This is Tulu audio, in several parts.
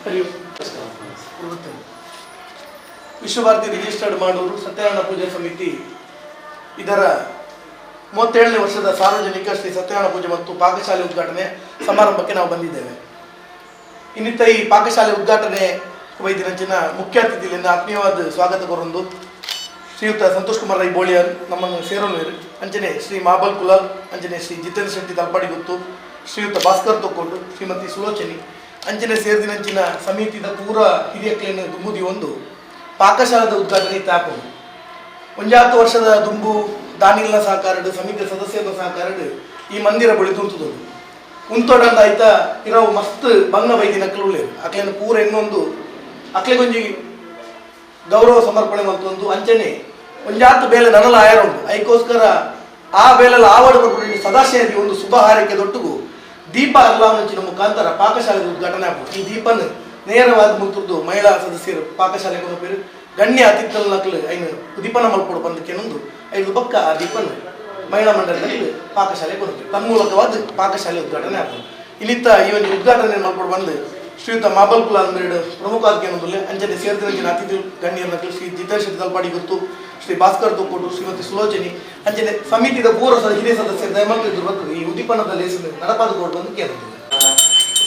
ಹರಿ. ವಿಶ್ವಭಾರತಿ ರಿಜಿಸ್ಟರ್ಡ್ ಮಾಡೂರು ಸತ್ಯನಾರಾಯಣ ಪೂಜಾ ಸಮಿತಿ ಇದರ 37ನೇ ವರ್ಷದ ಸಾರ್ವಜನಿಕ ಶ್ರೀ ಸತ್ಯನಾರಾಯಣ ಪೂಜೆ ಮತ್ತು ಪಾಕಶಾಲೆ ಉದ್ಘಾಟನೆ ಸಮಾರಂಭಕ್ಕೆ ನಾವು ಬಂದಿದ್ದೇವೆ. ಇನ್ನಿತ ಈ ಪಾಕಶಾಲೆ ಉದ್ಘಾಟನೆ ವೈದ್ಯರಂಚಿನ ಮುಖ್ಯ ಅತಿಥಿಗಳಿಂದ ಆತ್ಮೀಯವಾದ ಸ್ವಾಗತ ಕೊರೊಂದು ಶ್ರೀಯುತ ಸಂತೋಷ್ ಕುಮಾರ್ ರೈ ಬೋಳಿಯರ್ ನಮ್ಮನ್ನು ಸೇರೋನು, ಅಂಚನೆ ಶ್ರೀ ಮಾಬಲ್ ಕುಲಾಲ್, ಅಂಚನೆ ಶ್ರೀ ಜಿತೇಂದ್ರ ಶೆಟ್ಟಿ ತಲ್ಪಾಡಿ ಗೊತ್ತು, ಶ್ರೀಯುತ ಭಾಸ್ಕರ್ ತೊಕ್ಕೊಂಡು, ಶ್ರೀಮತಿ ಸುಲೋಚನಿ, ಅಂಚನೆ ಸೇರಿದಿನಂಚಿನ ಸಮಿತಿದ ಪೂರ ಹಿರಿಯಕ್ಲೇನು ದುಂಬುದಿ ಒಂದು ಪಾಕಶಾಲದ ಉದ್ಘಾಟನೆ ತಾಪುಂಡು. ಒಂಜಾತು ವರ್ಷದ ದುಂಬು ದಾನಿಲ್ನ ಸಹಕಾರಡು, ಸಮಿತಿಯ ಸದಸ್ಯರ ಸಹಕಾರಡು ಈ ಮಂದಿರ ಬಳಿ ತುಂತುದು ಉಂತೋಡಂದ ಆಯ್ತಾ ಇರವು ಮಸ್ತ್ ಬಂಗ ಬೈದಿನ ಉಳ್ಳೇರು. ಅಕ್ಲೇನ ಪೂರ ಇನ್ನೊಂದು ಅಕ್ಲೆಗೊಂಜಿ ಗೌರವ ಸಮರ್ಪಣೆ ಮಲ್ತೊಂದು, ಅಂಚನೆ ಒಂಜಾತು ಬೇಲೆ ನನಲ ಆಯರ ಉಂಟು. ಐಕೋಸ್ಕರ ಆ ಬೇಲೆಲ ಆವಡ ಬರ್ಪುಂಡು. ಸದಾಶಯ ಒಂದು ಶುಭ ಹಾರೈಕೆ ದೊಟ್ಟುಗು ದೀಪ ಅರ್ಲಾವನಂಚಿನ ಮುಖಾಂತರ ಪಾಕಶಾಲೆ ಉದ್ಘಾಟನೆ ಆಪುಂಡು. ಈ ದೀಪನ್ ನೇರವಾದ ಮುತ್ತುರ್ದು ಮಹಿಳಾ ಸದಸ್ಯರು ಪಾಕಶಾಲೆ ಕೊನಪೇರು. ಗಣ್ಯ ಅತಿಥಿನಕ್ಲು ಐನು ಉದೀಪನ ಮಲ್ಪೊಡು ಬಂದಕ್ಕೆ ಐದು ಬಕ್ಕ ಆ ದೀಪನ್ ಮಹಿಳಾ ಮಂಡಲದಲ್ಲಿ ಪಾಕಶಾಲೆ ಕೊನಪೇರು. ತನ್ಮೂಲಕವಾದ ಪಾಕಶಾಲೆ ಉದ್ಘಾಟನೆ ಆಪುಂಡು. ಇನ್ನಿತ್ತ ಈ ಒಂದು ಉದ್ಘಾಟನೆ ಮಲ್ಪೊಡು ಬಂದು ಶ್ರೀಯುತ ಮಾಬಲ್ ಕುಲಾಲ್ ಅಂದ್ರೇಡು ಪ್ರಮುಖ ಆದ್ಯನೊಂದುಲ್ಲೆ. ಅಂಚನೆ ಸೇರ್ದಿನಂಚಿನ ಅತಿಥಿ ಗಣ್ಯರನಕ್ಲು ಶ್ರೀ ಜಿತೇಶ್ ಶೆಟ್ಟಿ ತಲ್ಪಾಡಿ ಗೊತ್ತು, ಶ್ರೀ ಭಾಸ್ಕರ್ ತೊಕ್ಕೋಟು, ಶ್ರೀಮತಿ ಸುಲೋಚನಿ, ಅಂಚನೆ ಸಮಿತಿದ ಪೂರ್ವ ಹಿರಿಯ ಸದಸ್ಯರು ದಯಮಾಡಿ ಇದ್ರು ಬರ್ತದೆ ಈ ಉದ್ದೀಪನದ ಲೇಸನ್ನು ನಡಪಾದ ಕೊಡು ಬಂದು ಕೇಳಿದ್ರು.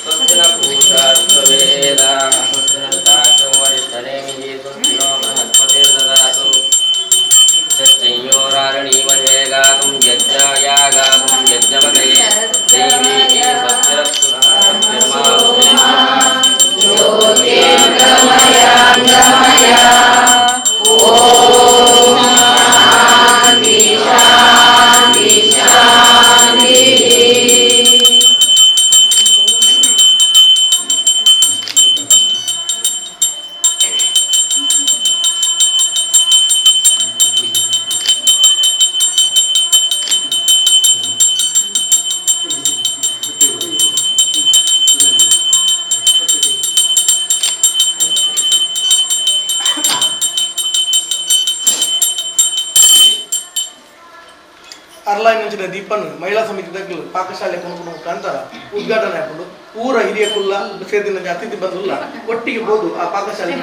स्वस्ति न पूषा विश्ववेदाः, स्वस्ति नस्ताक्षो वरिष्ठनेमिः, स्वस्ति नो बृहस्पतिर्ददातु. शच्चयोरारणीमहे गातुं यज्ञाया गातुं यज्ञपतये देवी स्वस्तिरस्तु नः स्वस्तिर्मानुषेभ्यः. ಅರ್ಲಾಯಿನಂಚಿನ ದೀಪನ್ ಮಹಿಳಾ ಸಮಿತಿ ದಗ್ಲು ಪಾಕಶಾಲೆ ಕೊನಪುನ ಮುಖಾಂತರ ಉದ್ಘಾಟನೆ ಹಾಕೊಂಡು ಊರ ಹಿರಿಯ ಕುಲ್ಲ ಸೇರಿದ ಅತಿಥಿ ಬಂಧುಲ್ಲ ಒಟ್ಟಿಗೆ ಹೋದು ಆ ಪಾಕಶಾಲೆ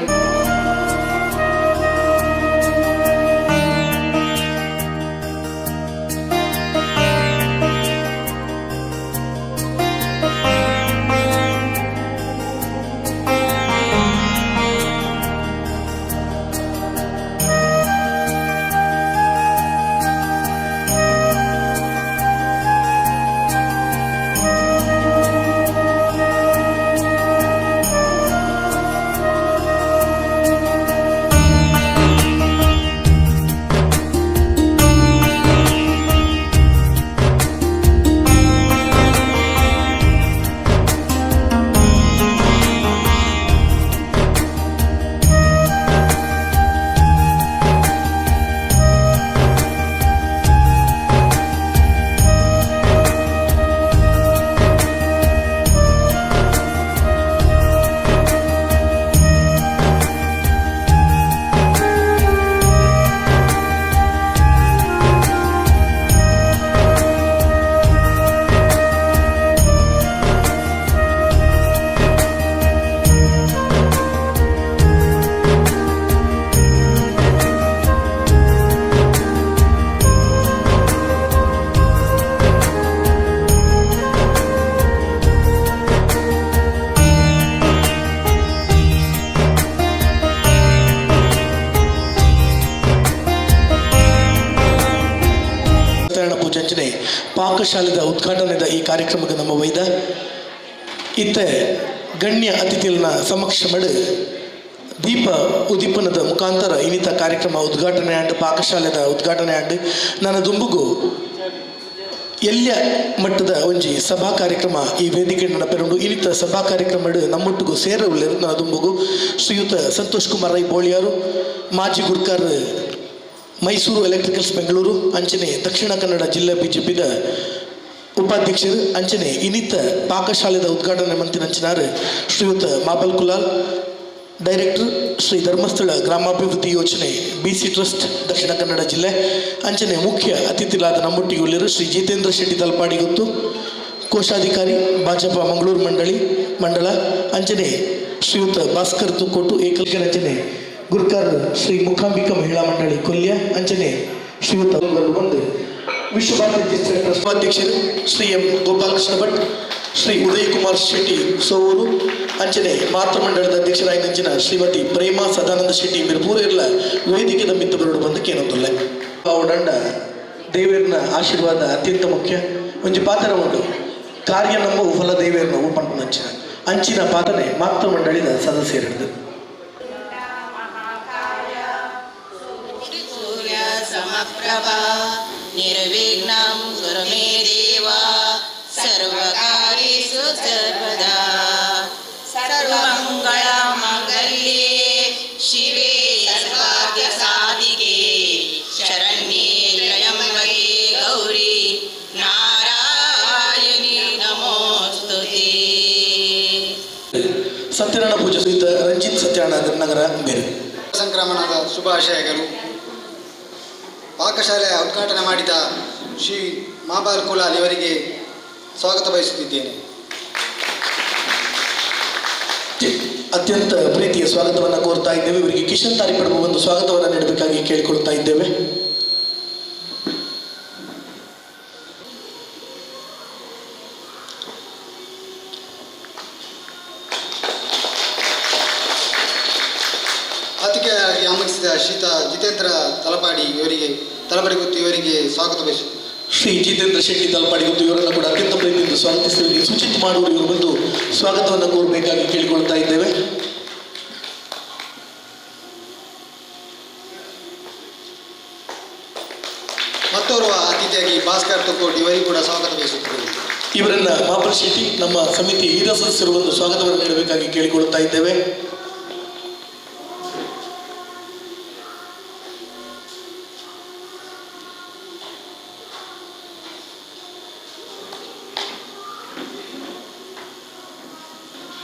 ಸತ್ಯನಾರಾಯಣ ಪೂಜಾಂಚನೆ ಪಾಕಶಾಲೆದ ಉದ್ಘಾಟನೆದ ಈ ಕಾರ್ಯಕ್ರಮಕ್ಕೆ ನಮ್ಮ ವೈದ ಇತ್ತೆ ಗಣ್ಯ ಅತಿಥಿಗಳನ್ನ ಸಮಕ್ಷಮಡು ದೀಪ ಉದ್ದೀಪನದ ಮುಖಾಂತರ ಇನ್ನಿತ ಕಾರ್ಯಕ್ರಮ ಉದ್ಘಾಟನೆ ಆಂಡ್ ಪಾಕಶಾಲೆದ ಉದ್ಘಾಟನೆ ಆಂಡ್. ನನ್ನ ದುಂಬುಗು ಎಲ್ಯ ಮಟ್ಟದ ಒಂಜಿ ಸಭಾ ಕಾರ್ಯಕ್ರಮ ಈ ವೇದಿಕೆ ನಡಪೆರುಂಡು. ಇನ್ನಿತ ಸಭಾ ಕಾರ್ಯಕ್ರಮ ನಮ್ಮೊಟ್ಟಿಗೂ ಸೇರ ಉಲ್ಲೆರ್. ನನ್ನ ದುಂಬುಗು ಶ್ರೀಯುತ ಸಂತೋಷ್ ಕುಮಾರ್ ರೈ ಬೋಳಿಯಾರು, ಮಾಜಿ ಗುರ್ಕಾರ್, ಮೈಸೂರು ಎಲೆಕ್ಟ್ರಿಕಲ್ಸ್ ಬೆಂಗಳೂರು, ಅಂಚನೆ ದಕ್ಷಿಣ ಕನ್ನಡ ಜಿಲ್ಲಾ ಬಿಜೆಪಿದ ಉಪಾಧ್ಯಕ್ಷರು, ಅಂಚನೆ ಇನ್ನಿತ ಪಾಕಶಾಲೆದ ಉದ್ಘಾಟನೆ ಮಂತಿನಂಚಿನಾರು ಶ್ರೀಯುತ ಮಾಬಲ್ ಕುಲಾಲ್, ಡೈರೆಕ್ಟರ್, ಶ್ರೀ ಧರ್ಮಸ್ಥಳ ಗ್ರಾಮಾಭಿವೃದ್ಧಿ ಯೋಜನೆ ಬಿಸಿ ಟ್ರಸ್ಟ್, ದಕ್ಷಿಣ ಕನ್ನಡ ಜಿಲ್ಲೆ. ಅಂಚನೆ ಮುಖ್ಯ ಅತಿಥಿಗಳಾದ ನಮ್ಮೊಟ್ಟಿಗೆ ಉಳ್ಳರು ಶ್ರೀ ಜಿತೇಂದ್ರ ಶೆಟ್ಟಿ ತಲಪಾಡಿ ಗೊತ್ತು, ಕೋಶಾಧಿಕಾರಿ ಭಾಜಪ ಮಂಗಳೂರು ಮಂಡಳಿ ಮಂಡಳ ಅಂಚನೆ ಶ್ರೀಯುತ ಭಾಸ್ಕರ್ ತುಕ್ಕೋಟು ಏಕಲ್ಕನ್ ಅಂಚನೆ ಗುರ್ಕಾರ್ ಶ್ರೀ ಮೂಕಾಂಬಿಕಾ ಮಹಿಳಾ ಮಂಡಳಿ ಕೊಲ್ಯ ಅಂಚನೆ ಶ್ರೀಯುತ ಬಂದು ವಿಶ್ವಭಾರತಿ ರಿಜಿಸ್ಟರ್ಡ್ ಟ್ರಸ್ಟ್ ಅಧ್ಯಕ್ಷರು ಶ್ರೀ ಎಂ ಗೋಪಾಲಕೃಷ್ಣ ಭಟ್, ಶ್ರೀ ಉದಯ್ ಕುಮಾರ್ ಶೆಟ್ಟಿ ಸೋವೂರು ಅಂಚನೆ ಮಾತೃಮಂಡಲದ ಅಧ್ಯಕ್ಷರಾದ ಅಂಚಿನ ಶ್ರೀಮತಿ ಪ್ರೇಮಾ ಸದಾನಂದ ಶೆಟ್ಟಿ ಮಿರ್ಪೂರಿರ್ಲ ವೇದಿಕೆದ ಮಿತ್ತು ಬರೋಡು ಬಂದು ಕೇನೊಂದುಲ್ಲ. ಅವಡಂಡ ದೇವೇರ್ನ ಆಶೀರ್ವಾದ ಅತ್ಯಂತ ಮುಖ್ಯ. ಒಂಜಿ ಪಾತ್ರ ಉಂಟು, ಕಾರ್ಯ ನಮ್ಮ ಫಲ ದೇವೇರ್ನ ಪಂಪುನ ಅಂಚಿನ ಅಂಚಿನ ಪಾತ್ರನೆ ಮಾತೃಮಂಡಳಿದ ಸದಸ್ಯರಿದ್ದು. ಸೂರ್ಯ ಸಮಪ್ರಭಾ ನಿರ್ವಿಘ್ನಂ ಕುರು ಮೇ ದೇವ ಸರ್ವಕಾರ್ಯೇಷು ಸರ್ವದಾ. ಸರ್ವಮಂಗಳ ಮಾಂಗಲ್ಯೇ ಶಿವೆ ಸರ್ವಾರ್ಥ ಸಾಧಿಕೆ ಶರಣ್ಯೇ ತ್ರಯಂಬಕೆ ಗೌರಿ ನಾರಾಯಣಿ ನಮೋಸ್ತುತೇ. ಸತ್ಯನಾರಾಯಣ ಪೂಜೆ ಸಹಿತ ರಂಜಿತ್ ಸತ್ಯನಾರಾಯಣ ನಗರ ಬೇರೆ. ಸಂಕ್ರಮಣದ ಶುಭಾಶಯಗಳು. ಪಾಕಶಾಲೆಯ ಉದ್ಘಾಟನೆ ಮಾಡಿದ ಶ್ರೀ ಮಾಬಾಲ್ ಕುಲಾಲ್ ಇವರಿಗೆ ಸ್ವಾಗತ ಬಯಸುತ್ತಿದ್ದೇನೆ. ಅತ್ಯಂತ ಪ್ರೀತಿಯ ಸ್ವಾಗತವನ್ನು ಕೋರ್ತಾ ಇದ್ದೇವೆ. ಇವರಿಗೆ ಕಿಶನ್ ತಾರಿಪಡುವ ಒಂದು ಸ್ವಾಗತವನ್ನು ನೀಡಬೇಕಾಗಿ ಕೇಳಿಕೊಳ್ತಾ ಇದ್ದೇವೆ. ಅತಿಥಿಯಾಗಿ ಆಗಮಿಸಿದ ಶ್ರೀತ ಜಿತೇಂದ್ರ ತಲಪಾಡಿ ಇವರಿಗೆ, ತಲಪಾಡಿ ಗುತ್ತು ಇವರಿಗೆ ಸ್ವಾಗತ ಬಯಸುತ್ತೇನೆ. ಶ್ರೀ ಜಿತೇಂದ್ರ ಶೆಟ್ಟಿ ತಲಪಾಡಿ ಗುತ್ತು ಇವರನ್ನು ಕೂಡ ಅತ್ಯಂತ ಪ್ರೀತಿಯಿಂದ ಸ್ವಾಗತಿಸುತ್ತೇವೆ. ಸುಚಿತ್ ಮಾಡೂರು ಇವರು ಬಂದು ಸ್ವಾಗತವನ್ನು ಕೋರಬೇಕಾಗಿ ಕೇಳಿಕೊಳ್ತಾ ಇದ್ದೇವೆ. ಮತ್ತೋರ್ವ ಅತಿಥಿಯಾಗಿ ಭಾಸ್ಕರ್ ತುಕ್ಕೋಟ್ ಇವರಿಗೂ ಕೂಡ ಸ್ವಾಗತ ಬಯಸುತ್ತೇನೆ. ಇವರನ್ನ ಮಾಪಲ್ ಶೆಟ್ಟಿ ನಮ್ಮ ಸಮಿತಿ ಹಿರಿಯ ಸದಸ್ಯರು ಬಂದು ಸ್ವಾಗತವನ್ನು ನೀಡಬೇಕಾಗಿ ಕೇಳಿಕೊಳ್ಳುತ್ತಾ ಇದ್ದೇವೆ.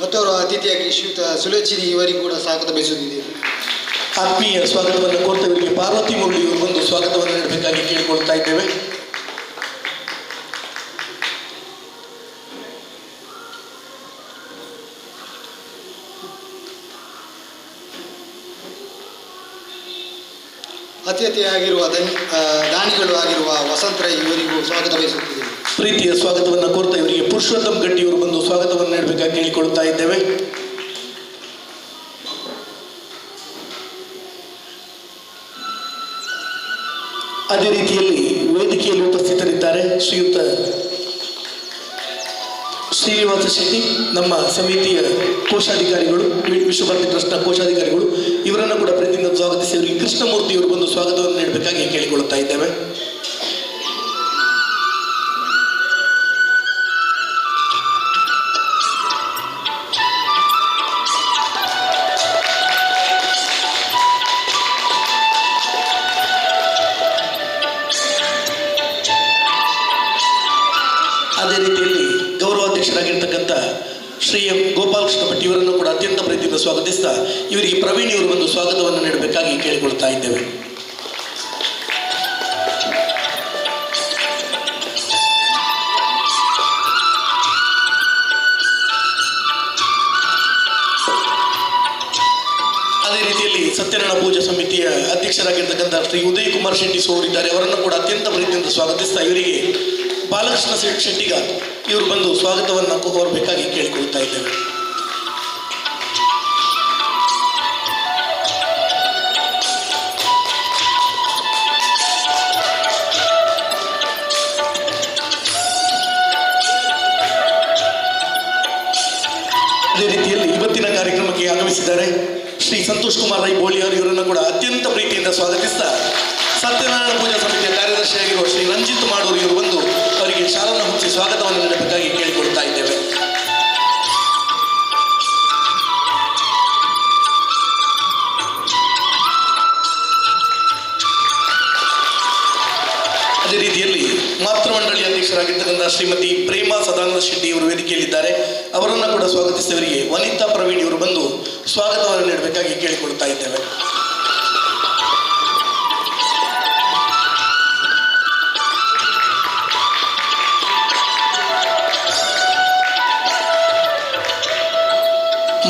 ಮತ್ತೋರ್ವ ಅತಿಥಿಯಾಗಿ ಶ್ರೀಯುತ ಸುಲೋಚಿನಿ ಇವರಿಗೂ ಕೂಡ ಸ್ವಾಗತ ಬಯಸುತ್ತಿದ್ದೇನೆ. ಆತ್ಮೀಯ ಸ್ವಾಗತವನ್ನು ಕೋರ್ತಾ ಇವರಿಗೆ ಪಾರ್ವತಿ ಮುರಳಿ ಇವರು ಬಂದು ಸ್ವಾಗತವನ್ನು ನೀಡಬೇಕಾಗಿ ಕೇಳಿಕೊಳ್ತಾ ಇದ್ದೇವೆ. ಅತಿಥಿಯಾಗಿರುವ ದಾನಿಗಳು ಆಗಿರುವ ವಸಂತ ರೈ ಇವರಿಗೂ ಸ್ವಾಗತ ಬಯಸುತ್ತಿದ್ದೇನೆ. ಪ್ರೀತಿಯ ಸ್ವಾಗತವನ್ನು ಕೋರ್ತಾ ಇವರಿಗೆ ಪುರುಷೋತ್ತಮ್ ಗಟ್ಟಿಯವರು ಬಂದು ಸ್ವಾಗತವನ್ನು ನೀಡಬೇಕಾಗಿ ಕೇಳಿಕೊಳ್ಳುತ್ತಾ ಇದ್ದೇವೆ. ಅದೇ ರೀತಿಯಲ್ಲಿ ವೇದಿಕೆಯಲ್ಲಿ ಉಪಸ್ಥಿತರಿದ್ದಾರೆ ಶ್ರೀಯುತ ಶ್ರೀನಿವಾಸ ಶೆಟ್ಟಿ, ನಮ್ಮ ಸಮಿತಿಯ ಕೋಶಾಧಿಕಾರಿಗಳು, ವಿಶ್ವಭಾರತಿ ಟ್ರಸ್ಟ್ನ ಕೋಶಾಧಿಕಾರಿಗಳು. ಇವರನ್ನು ಕೂಡ ಪ್ರೀತಿಯಿಂದ ಸ್ವಾಗತಿಸಿ ಅವರಿಗೆ ಕೃಷ್ಣಮೂರ್ತಿಯವರು ಬಂದು ಸ್ವಾಗತವನ್ನು ನೀಡಬೇಕಾಗಿ ಕೇಳಿಕೊಳ್ಳುತ್ತಾ ಇದ್ದೇವೆ. ಅದೇ ರೀತಿಯಲ್ಲಿ ಗೌರವಾಧ್ಯಕ್ಷರಾಗಿರ್ತಕ್ಕಂಥ ಶ್ರೀ ಎಂ ಗೋಪಾಲಕೃಷ್ಣ ಭಟ್ ಇವರನ್ನು ಕೂಡ ಅತ್ಯಂತ ಪ್ರೀತಿಯಿಂದ ಸ್ವಾಗತಿಸ್ತಾ ಇವರಿಗೆ ಪ್ರವೀಣ್ ಇವರು ಬಂದು ಸ್ವಾಗತವನ್ನು ನೀಡಬೇಕಾಗಿ ಕೇಳಿಕೊಳ್ತಾ ಇದ್ದೇವೆ. ಅದೇ ರೀತಿಯಲ್ಲಿ ಸತ್ಯನಾರಾಯಣ ಪೂಜಾ ಸಮಿತಿಯ ಅಧ್ಯಕ್ಷರಾಗಿರ್ತಕ್ಕಂಥ ಶ್ರೀ ಉದಯ್ ಕುಮಾರ್ ಶೆಟ್ಟಿ ಸೋರಿದ್ದಾರೆ, ಅವರನ್ನು ಕೂಡ ಅತ್ಯಂತ ಪ್ರೀತಿಯಿಂದ ಸ್ವಾಗತಿಸ್ತಾ ಇವರಿಗೆ ಬಾಲಕೃಷ್ಣ ಶೆಟ್ಟಿಗ ಇವರು ಬಂದು ಸ್ವಾಗತವನ್ನು ಕೋರಬೇಕಾಗಿ ಕೇಳಿಕೊಳ್ತಾ ಇದ್ದೇವೆ. ಅದೇ ರೀತಿಯಲ್ಲಿ ಇವತ್ತಿನ ಕಾರ್ಯಕ್ರಮಕ್ಕೆ ಆಗಮಿಸಿದ್ದಾರೆ ಶ್ರೀ ಸಂತೋಷ್ ಕುಮಾರ್ ರೈ ಬೋಳಿಯವರು, ಇವರನ್ನು ಕೂಡ ಅತ್ಯಂತ ಪ್ರೀತಿಯಿಂದ ಸ್ವಾಗತಿಸ್ತಾ ಸತ್ಯನಾರಾಯಣ ಪೂಜಾ ಸಮಿತಿಯ ಕಾರ್ಯದರ್ಶಿಯಾಗಿರುವ ಶ್ರೀ ರಂಜಿತ್ ಮಾಡೂರು ಇವರು ಬಂದು ಅವರಿಗೆ ಶಾಲನ್ನು ಹೊದಿಸಿ ಸ್ವಾಗತವನ್ನು ನೀಡಬೇಕಾಗಿ ಕೇಳಿಕೊಳ್ತಾ ಇದ್ದೇವೆ. ಅದೇ ರೀತಿಯಲ್ಲಿ ಮಾತೃಮಂಡಳಿ ಅಧ್ಯಕ್ಷರಾಗಿರ್ತಕ್ಕಂಥ ಶ್ರೀಮತಿ ಪ್ರೇಮಾ ಸದಾನಂದ ಶೆಟ್ಟಿ ಇವರು ವೇದಿಕೆಯಲ್ಲಿದ್ದಾರೆ, ಅವರನ್ನು ಕೂಡ ಸ್ವಾಗತಿಸಿದವರಿಗೆ ವನಿತಾ ಪ್ರವೀಣ್ ಇವರು ಬಂದು ಸ್ವಾಗತವನ್ನು ನೀಡಬೇಕಾಗಿ ಕೇಳಿಕೊಳ್ತಾ ಇದ್ದೇವೆ.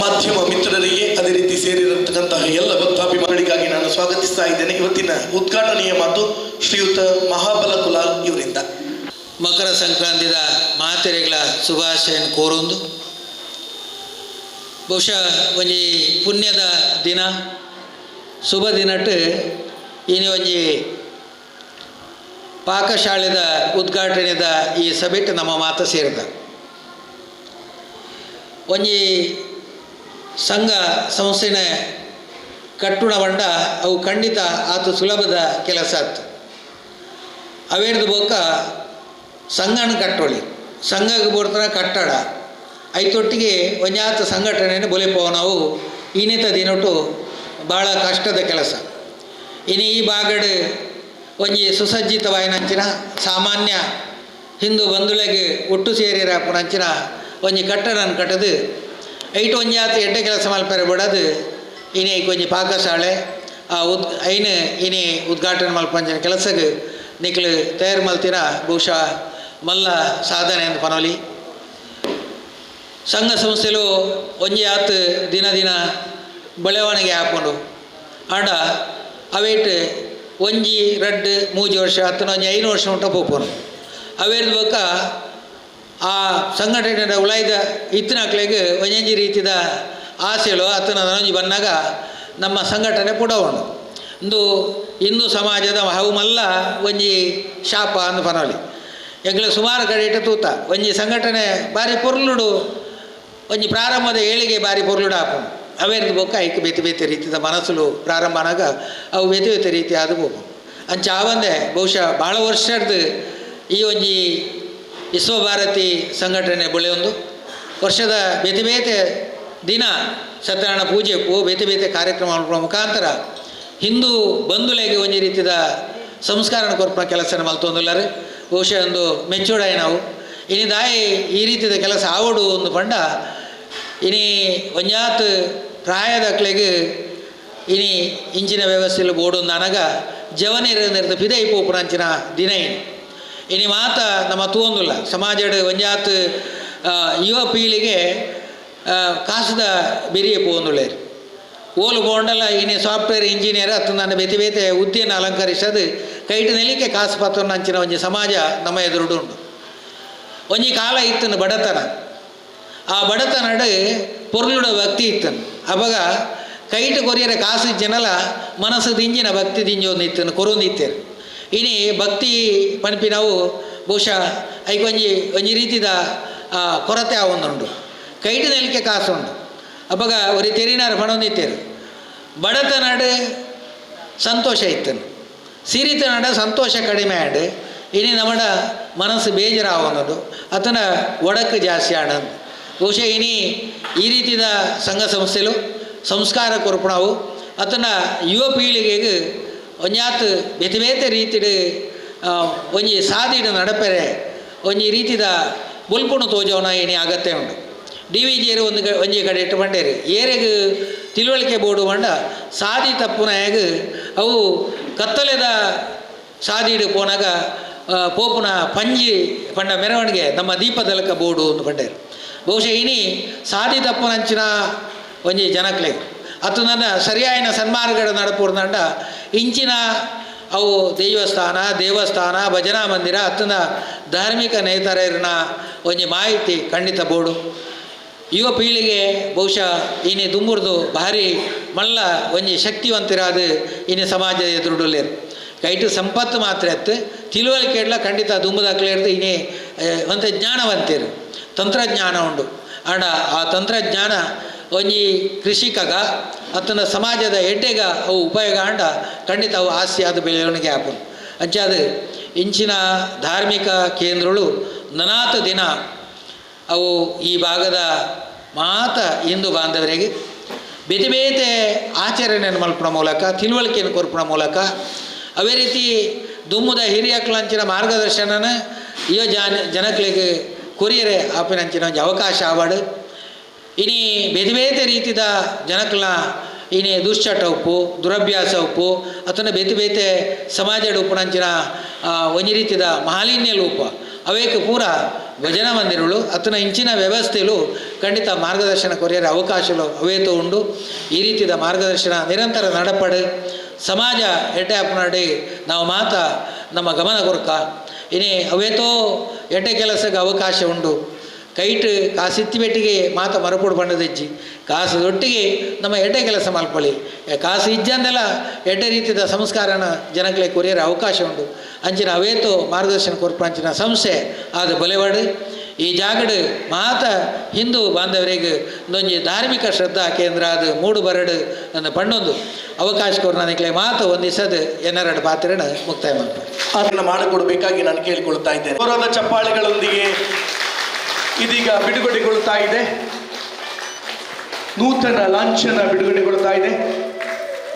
ಮಾಧ್ಯಮ ಮಿತ್ರರಿಗೆ, ಅದೇ ರೀತಿ ಸೇರಿರತಕ್ಕಂತಹ ಎಲ್ಲ ಭಕ್ತಾಭಿಮಾನಿಗಳಿಗಾಗಿ ನಾನು ಸ್ವಾಗತಿಸ್ತಾ ಇದ್ದೇನೆ. ಇವತ್ತಿನ ಉದ್ಘಾಟನೆಯ ಮಾತು ಶ್ರೀಯುತ ಮಹಾಬಲ ಕುಲಾಲ್ ಇವರಿಂದ. ಮಕರ ಸಂಕ್ರಾಂತಿದ ಮಾತೆರೆಗಳ ಶುಭಾಶಯ ಕೋರೊಂದು ಬಹುಶಃ ಒಂಜಿ ಪುಣ್ಯದ ದಿನ, ಶುಭ ದಿನಟ್ ಇನಿ ಒಂಜಿ ಪಾಕಶಾಲೆದ ಉದ್ಘಾಟನೆದ ಈ ಸಭೆಟ್ ನಮ್ಮ ಮಾತ ಸೇರಿದ ಒಂಜಿ ಸಂಘ ಸಂಸ್ಥೆನ ಕಟ್ಟುಣ ಬಂಡ ಅವು ಖಂಡಿತ ಆತು ಸುಲಭದ ಕೆಲಸ ಆತು. ಅವೇರ್ದು ಬೊಕ್ಕ ಸಂಘನ ಕಟ್ಟೋಳಿ, ಸಂಘಕ್ಕೆ ಬೋಡ್ತಾರ ಕಟ್ಟಡ ಐತೊಟ್ಟಿಗೆ ಒಂಜಾತ ಸಂಘಟನೆಯನ್ನು ಬೊಲೆಪೋ ನಾವು ಇನ್ನಿತ ದಿನೊಟ್ಟು ಭಾಳ ಕಷ್ಟದ ಕೆಲಸ. ಇನ್ನು ಈ ಭಾಗಡ್ ಒಂಜಿ ಸುಸಜ್ಜಿತವಾಯಿನಂಚಿನ ಸಾಮಾನ್ಯ ಹಿಂದೂ ಬಂಧುಳೆಗೆ ಒಟ್ಟು ಸೇರಿರಪ್ಪನಂಚಿನ ಒಂಜಿ ಕಟ್ಟಡನ ಕಟ್ಟದು ಐಟು ಒಂಜಾತ ಎಡ್ಡೆ ಕೆಲಸ ಮಲ್ಪೆರೆ ಬಿಡೋದು. ಇನಿ ಒಂಜಿ ಪಾಕಶಾಲೆ ಆ ಐನು ಇನಿ ಉದ್ಘಾಟನೆ ಮಲ್ಪಂಚಿನ ಕೆಲಸಕ್ಕೆ ನಿಕ್ಲು ತಯಾರು ಮಲ್ತಿನ ಬಹುಶಃ ಮಲ್ಲ ಸಾಧನೆ ಅಂತ ಪನೋಲಿ. ಸಂಘ ಸಂಸ್ಥೆಲು ಒಂಜಿ ಆತು ದಿನ ದಿನ ಬೆಳವಣಿಗೆ ಹಾಕೊಂಡು ಆಂಡ ಅವೇಟ್ ಒಂಜಿ ರಡ್ಡು ಮೂಜಿ ವರ್ಷ ಹತ್ತನ ಒಂಜಿ 5 ವರ್ಷ ಉಂಟ ಪೋಪೋನು. ಅವೇರ್ದ ಬೊಕ್ಕ ಆ ಸಂಘಟನೆ ಉಳಾಯ್ದ ಇತ್ತಿನಕ್ಲೆಗ್ ಒಂಜೊಂಜಿ ರೀತಿದ ಆಸೆಳು ಅತ್ತನ ಒಂಜಿ ಬಂದಾಗ ನಮ್ಮ ಸಂಘಟನೆ ಪುಡವಣು. ಇಂದು ಹಿಂದೂ ಸಮಾಜದ ಅವು ಮಲ್ಲ ಒಂಜಿ ಶಾಪ ಅಂದು ಪನೋಲಿ. ಎಂಗ್ಲ ಸುಮಾರು ಕಡೆ ಇಟ್ಟು ತೂತ ಒಂಜಿ ಸಂಘಟನೆ ಬಾರಿ ಪೊರ್ಲುಡು ಒಂಜಿ ಪ್ರಾರಂಭದ ಏಳಿಗೆ ಬಾರಿ ಪೊರ್ಲುಡು ಹಾಪುಂಡು. ಅವೇರ್ದ ಬೊಕ್ಕ ಐಕ್ ಬೇತೆ ಬೇತೆ ರೀತಿದ ಮನಸ್ಸುಲು ಪ್ರಾರಂಭ ಆನಾಗ ಅವು ಬೇತೆ ಬೇತೆ ರೀತಿ ಆದ ಪೋಪು. ಅಂಚ ಆವಂದೆ ಬಹುಶಃ ಭಾಳ ವರ್ಷದ ಈ ಒಂಜಿ ವಿಶ್ವಭಾರತಿ ಸಂಘಟನೆ ಬೆಳೆಯೊಂದು ವರ್ಷದ ಬೇತೆ ಬೇತೆ ದಿನ ಸತ್ಯನಾರಾಯಣ ಪೂಜೆ ಪೂ ಬೇತೆ ಬೇತೆ ಕಾರ್ಯಕ್ರಮ ಮುಖಾಂತರ ಹಿಂದೂ ಬಂಧುಲೆಗೆ ಒಂಜಿ ರೀತಿದ ಸಂಸ್ಕಾರನ ಕೊರ್ಪುನ ಕೆಲಸನ ಮಲ್ತೊಂದುಲ್ಲಾರು. ಬಹುಶಃ ಒಂದು ಮೆಚ್ಚೋಡಾಯಿ ನಾವು ಇನಿ ದಾಯಿ ಈ ರೀತಿದ ಕೆಲಸ ಆವಡು ಒಂದು ಪಂಡ ಇನಿ ಒಂಜಾತ್ ಪ್ರಾಯದಕ್ಲೆಗ್ ಇನಿ ಇಂಚಿನ ವ್ಯವಸ್ಥೆಲು ಬೋಡೊಂದು ಅನಗ ಜವನಿರ ಪಿದೈ ಪೋಪುನಂಚಿನ ದಿನ ಇನಿ. ಇನಿ ಮಾತ ನಮ್ಮ ತೂವೊಂದುಲ್ಲ ಸಮಾಜಡ್ ಒಂಜಾತ್ ಯುವ ಪೀಳಿಗೆ ಕಾಸುದ ಬೆರಿಯ ಪೋವೊಂದುಲ್ಲೆರ್. ಓಲು ಬೋಂಡಲ ಇನಿ ಸಾಫ್ಟ್ವೇರ್ ಇಂಜಿನಿಯರ್ ಅತ್ತ ನನ್ನ ಬೇತೆ ಬೇತೆ ಹುದ್ದೆಯನ್ನು ಅಲಂಕರಿಸದು ಕೈಟು ನೆಲಿಕೆ ಕಾಸು ಪತ್ತೊಂದಂಚಿನ ಒಂಜಿ ಸಮಾಜ ನಮ್ಮ ಎದುರುಡು ಉಂಡು. ಒಂಜಿ ಕಾಲ ಇತ್ತನು ಬಡತನ, ಆ ಬಡತನಡು ಪೊರ್ಲುಡ ಭಕ್ತಿ ಇತ್ತನು. ಅವಾಗ ಕೈಟು ಕೊರಿಯರ ಕಾಸು ಜನಲ ಮನಸ್ಸು ದಿಂಜಿನ ಭಕ್ತಿ ದಿಂಜೊಂದು ಇತ್ತನು ಕೊರೊಂದು ಇತ್ತೇರು. ಇನಿ ಭಕ್ತಿ ಪನ್ಪಿ ನಾವು ಬಹುಶಃ ಐಕ್ ಒಂಜಿ ಒಂಜಿ ರೀತಿದ ಕೊರತೆ ಆವೊಂದುಂಡು. ಕೈಟು ನೆಲಿಕೆ ಕಾಸು ಉಂಡು. ಅವಾಗ ಒರಿ ತೆರಿನಾರ ಪಣೊಂದಿತ್ತೇರು ಬಡತನಡು ಸಂತೋಷ ಇತ್ತನು, ಸಿರಿತನಡ ಸಂತೋಷ ಕಡಿಮೆ ಆಂಡ್ ಇನಿ ನಮ್ಮಡ ಮನಸ್ಸು ಬೇಜಾರಾವೊಂದುಂಡು ಅತನ ಒಡಕು ಜಾಸ್ತಿ ಆಡಂದು. ಬಹುಶಃ ಇನಿ ಈ ರೀತಿದ ಸಂಘ ಸಂಸ್ಥೆಲು ಸಂಸ್ಕಾರ ಕೊರ್ಪುಣವು ಅತನ ಯುವ ಪೀಳಿಗೆಗೆ ಒಂಜಾತ್ ಬೇತೆ ಬೇತೆ ರೀತಿಡ್ ಒಂಜಿ ಸಾದಿಡು ನಡಪೆರೆ ಒಂಜಿ ರೀತಿದ ಬೊಲ್ಪುಣು ತೋಜೋಣ ಇನಿ ಅಗತ್ಯ ಉಂಡು. ಡಿ ವಿ ಜಿಯರು ಒಂದು ಒಂಜಿ ಕಡೆ ಇಟ್ಟು ಬಂಡೇರು ಏರೆಗ್ ತಿಳುವಳಿಕೆ ಬೋರ್ಡು ಬಂಡ ಸಾದಿ ತಪ್ಪುನಾಗ ಅವು ಕತ್ತಲೆದ ಸಾದಿಡು ಪೋನಾಗ ಪೋಪುನ ಪಂಜಿ ಪಂಡ ಮೆರವಣಿಗೆ ನಮ್ಮ ದೀಪದಲಕ ಬೋರ್ಡು ಒಂದು ಬಂಡೇರು. ಬಹುಶಃ ಇನಿ ಸಾದಿ ತಪ್ಪುನಂಚಿನ ಒಂಜಿ ಜನಕ್ಲೆಗ್ ಅತ್ತು ನನ್ನ ಸರಿಯಾಯಿನ ಸನ್ಮಾರ್ಗಡ ನಡಪುರ್ದಂಡ ಇಂಚಿನ ಅವು ದೇವಸ್ಥಾನ ದೇವಸ್ಥಾನ ಭಜನಾ ಮಂದಿರ ಅತ್ತನ ಧಾರ್ಮಿಕ ನೇತಾರನ ಒಂಜಿ ಮಾಹಿತಿ ಖಂಡಿತ ಬೋರ್ಡು. ಯುವ ಪೀಳಿಗೆ ಬಹುಶಃ ಇನಿ ದುಂಬುರ್ದು ಭಾರಿ ಮಲ್ಲ ಒಂಜಿ ಶಕ್ತಿವಂತರಾದ ಇನಿ ಸಮಾಜದ ಎದುರುಡುಲ್ಲೇರು. ಕೈಟು ಸಂಪತ್ತು ಮಾತ್ರ ಎತ್ತು ತಿಳುವಳಿಕೆ ಇಡ್ಲ ಖಂಡಿತ ದುಂಬುದಾಕ್ಲೇರ್ದು ಇನಿ ಒಂತೆ ಜ್ಞಾನವಂತೇರು ತಂತ್ರಜ್ಞಾನ ಉಂಡು. ಆಂಡ ಆ ತಂತ್ರಜ್ಞಾನ ಒಂಜಿ ಕೃಷಿಕಗ ಅತ್ತನ ಸಮಾಜದ ಎಡ್ಡೆಗ ಅವು ಉಪಯೋಗ ಆಂಡ ಖಂಡಿತ ಅವು ಆಸ್ತಿ ಆದ ಬೆಳವಣಿಗೆ ಆಪುಂಡು. ಅಂಚಾದ ಇಂಚಿನ ಧಾರ್ಮಿಕ ಕೇಂದ್ರಗಳು ನನಾತ ದಿನ ಅವು ಈ ಭಾಗದ ಮಾತ ಹಿಂದೂ ಬಾಂಧವರಿಗೆ ಬೇತೆ ಬೇತೆ ಆಚರಣೆಯನ್ನು ಮಲ್ಪುನ ಮೂಲಕ ತಿಳುವಳಿಕೆಯನ್ನು ಕೊರ್ಪುನ ಮೂಲಕ ಅವೇ ರೀತಿ ದುಮ್ಮುದ ಹಿರಿಯಕ್ಲಂಚಿನ ಮಾರ್ಗದರ್ಶನನ ಯುವ ಜನಕ್ಲೆಗ್ ಕೊರಿಯರೆ ಆಪಿನಂಚಿನ ಒಂಜಿ ಅವಕಾಶ ಆವಾಡು. ಇನಿ ಬೇತೆ ಬೇತೆ ರೀತಿದ ಜನಕ್ಲ ಇನಿ ದುಶ್ಚಟ ಉಪ್ಪು ದುರಭ್ಯಾಸ ಉಪ್ಪು ಅಥವಾ ಬೇತೆ ಬೇತೆ ಸಮಾಜದ ಉಪ್ಪುನಂಚಿನ ಒಂಜಿ ರೀತಿದ ಮಾಲಿನ್ಯ ಲೂಪ ಅವೇಕ ಪೂರ ಭಜನಾ ಮಂದಿರಗಳು ಅತನ ಇಂಚಿನ ವ್ಯವಸ್ಥೆಲು ಖಂಡಿತ ಮಾರ್ಗದರ್ಶನ ಕೊರಿಯರ ಅವಕಾಶಗಳು ಅವೇತು ಉಂಡು. ಈ ರೀತಿಯ ಮಾರ್ಗದರ್ಶನ ನಿರಂತರ ನಡಪಡು ಸಮಾಜ ಎಡ್ಡೆ ಅಪ್ಪನಡಿ ನಾವು ಮಾತ ನಮ್ಮ ಗಮನ ಕೊರ್ಕ ಇನಿ ಅವೇತೋ ಎಡ್ಡೆ ಕೆಲಸಕ್ಕೆ ಅವಕಾಶ ಉಂಡು. ಕೈಟ್ ಕಾಸಿತ್ತಿ ಬೆಟ್ಟಿಗೆ ಮಾತ ಮರಪುಡು ಬಣ್ಣದಿಜ್ಜಿ ಕಾಸು ಒಟ್ಟಿಗೆ ನಮ್ಮ ಎಡ್ಡೆ ಕೆಲಸ ಮಲ್ಪೊಳಿ ಕಾಸು ಇಜ್ಜಂದೆಲ್ಲ ಎಡ್ಡೆ ರೀತಿಯ ಸಂಸ್ಕಾರನ ಜನಕ್ಕೆ ಕೊರಿಯರ ಅವಕಾಶ ಉಂಟು. ಅಂಚಿನ ಅವೇತೋ ಮಾರ್ಗದರ್ಶನ ಕೊರ್ಪ ಅಂಚಿನ ಸಂಸ್ಥೆ ಆದ ಬಲೆವಾಡು ಈ ಜಾಗಡು ಮಾತ ಹಿಂದೂ ಬಾಂಧವರಿಗೆ ಒಂದೊಂಜಿ ಧಾರ್ಮಿಕ ಶ್ರದ್ಧಾ ಕೇಂದ್ರ ಅದು ಮೂಡು ಬರಡು ನನ್ನ ಪಣ್ಣೊಂದು ಅವಕಾಶ ಕೊರ್ ನನಗೆ ಮಾತು ಒಂದಿಸದು ಎನ್ನೆರಡು ಪಾತ್ರನ ಮುಕ್ತಾಯ ಮಾಡ್ತಾರೆ ಅದನ್ನು ಮಾಡಿಕೊಡಬೇಕಾಗಿ ನಾನು ಕೇಳಿಕೊಳ್ತಾ ಇದ್ದೇನೆ. ಗೌರವದ ಚಪ್ಪಾಳೆಗಳೊಂದಿಗೆ ಇದೀಗ ಬಿಡುಗಡೆಗೊಳ್ತಾ ಇದೆ, ನೂತನ ಲಾಂಛನ ಬಿಡುಗಡೆಗೊಳ್ತಾ ಇದೆ.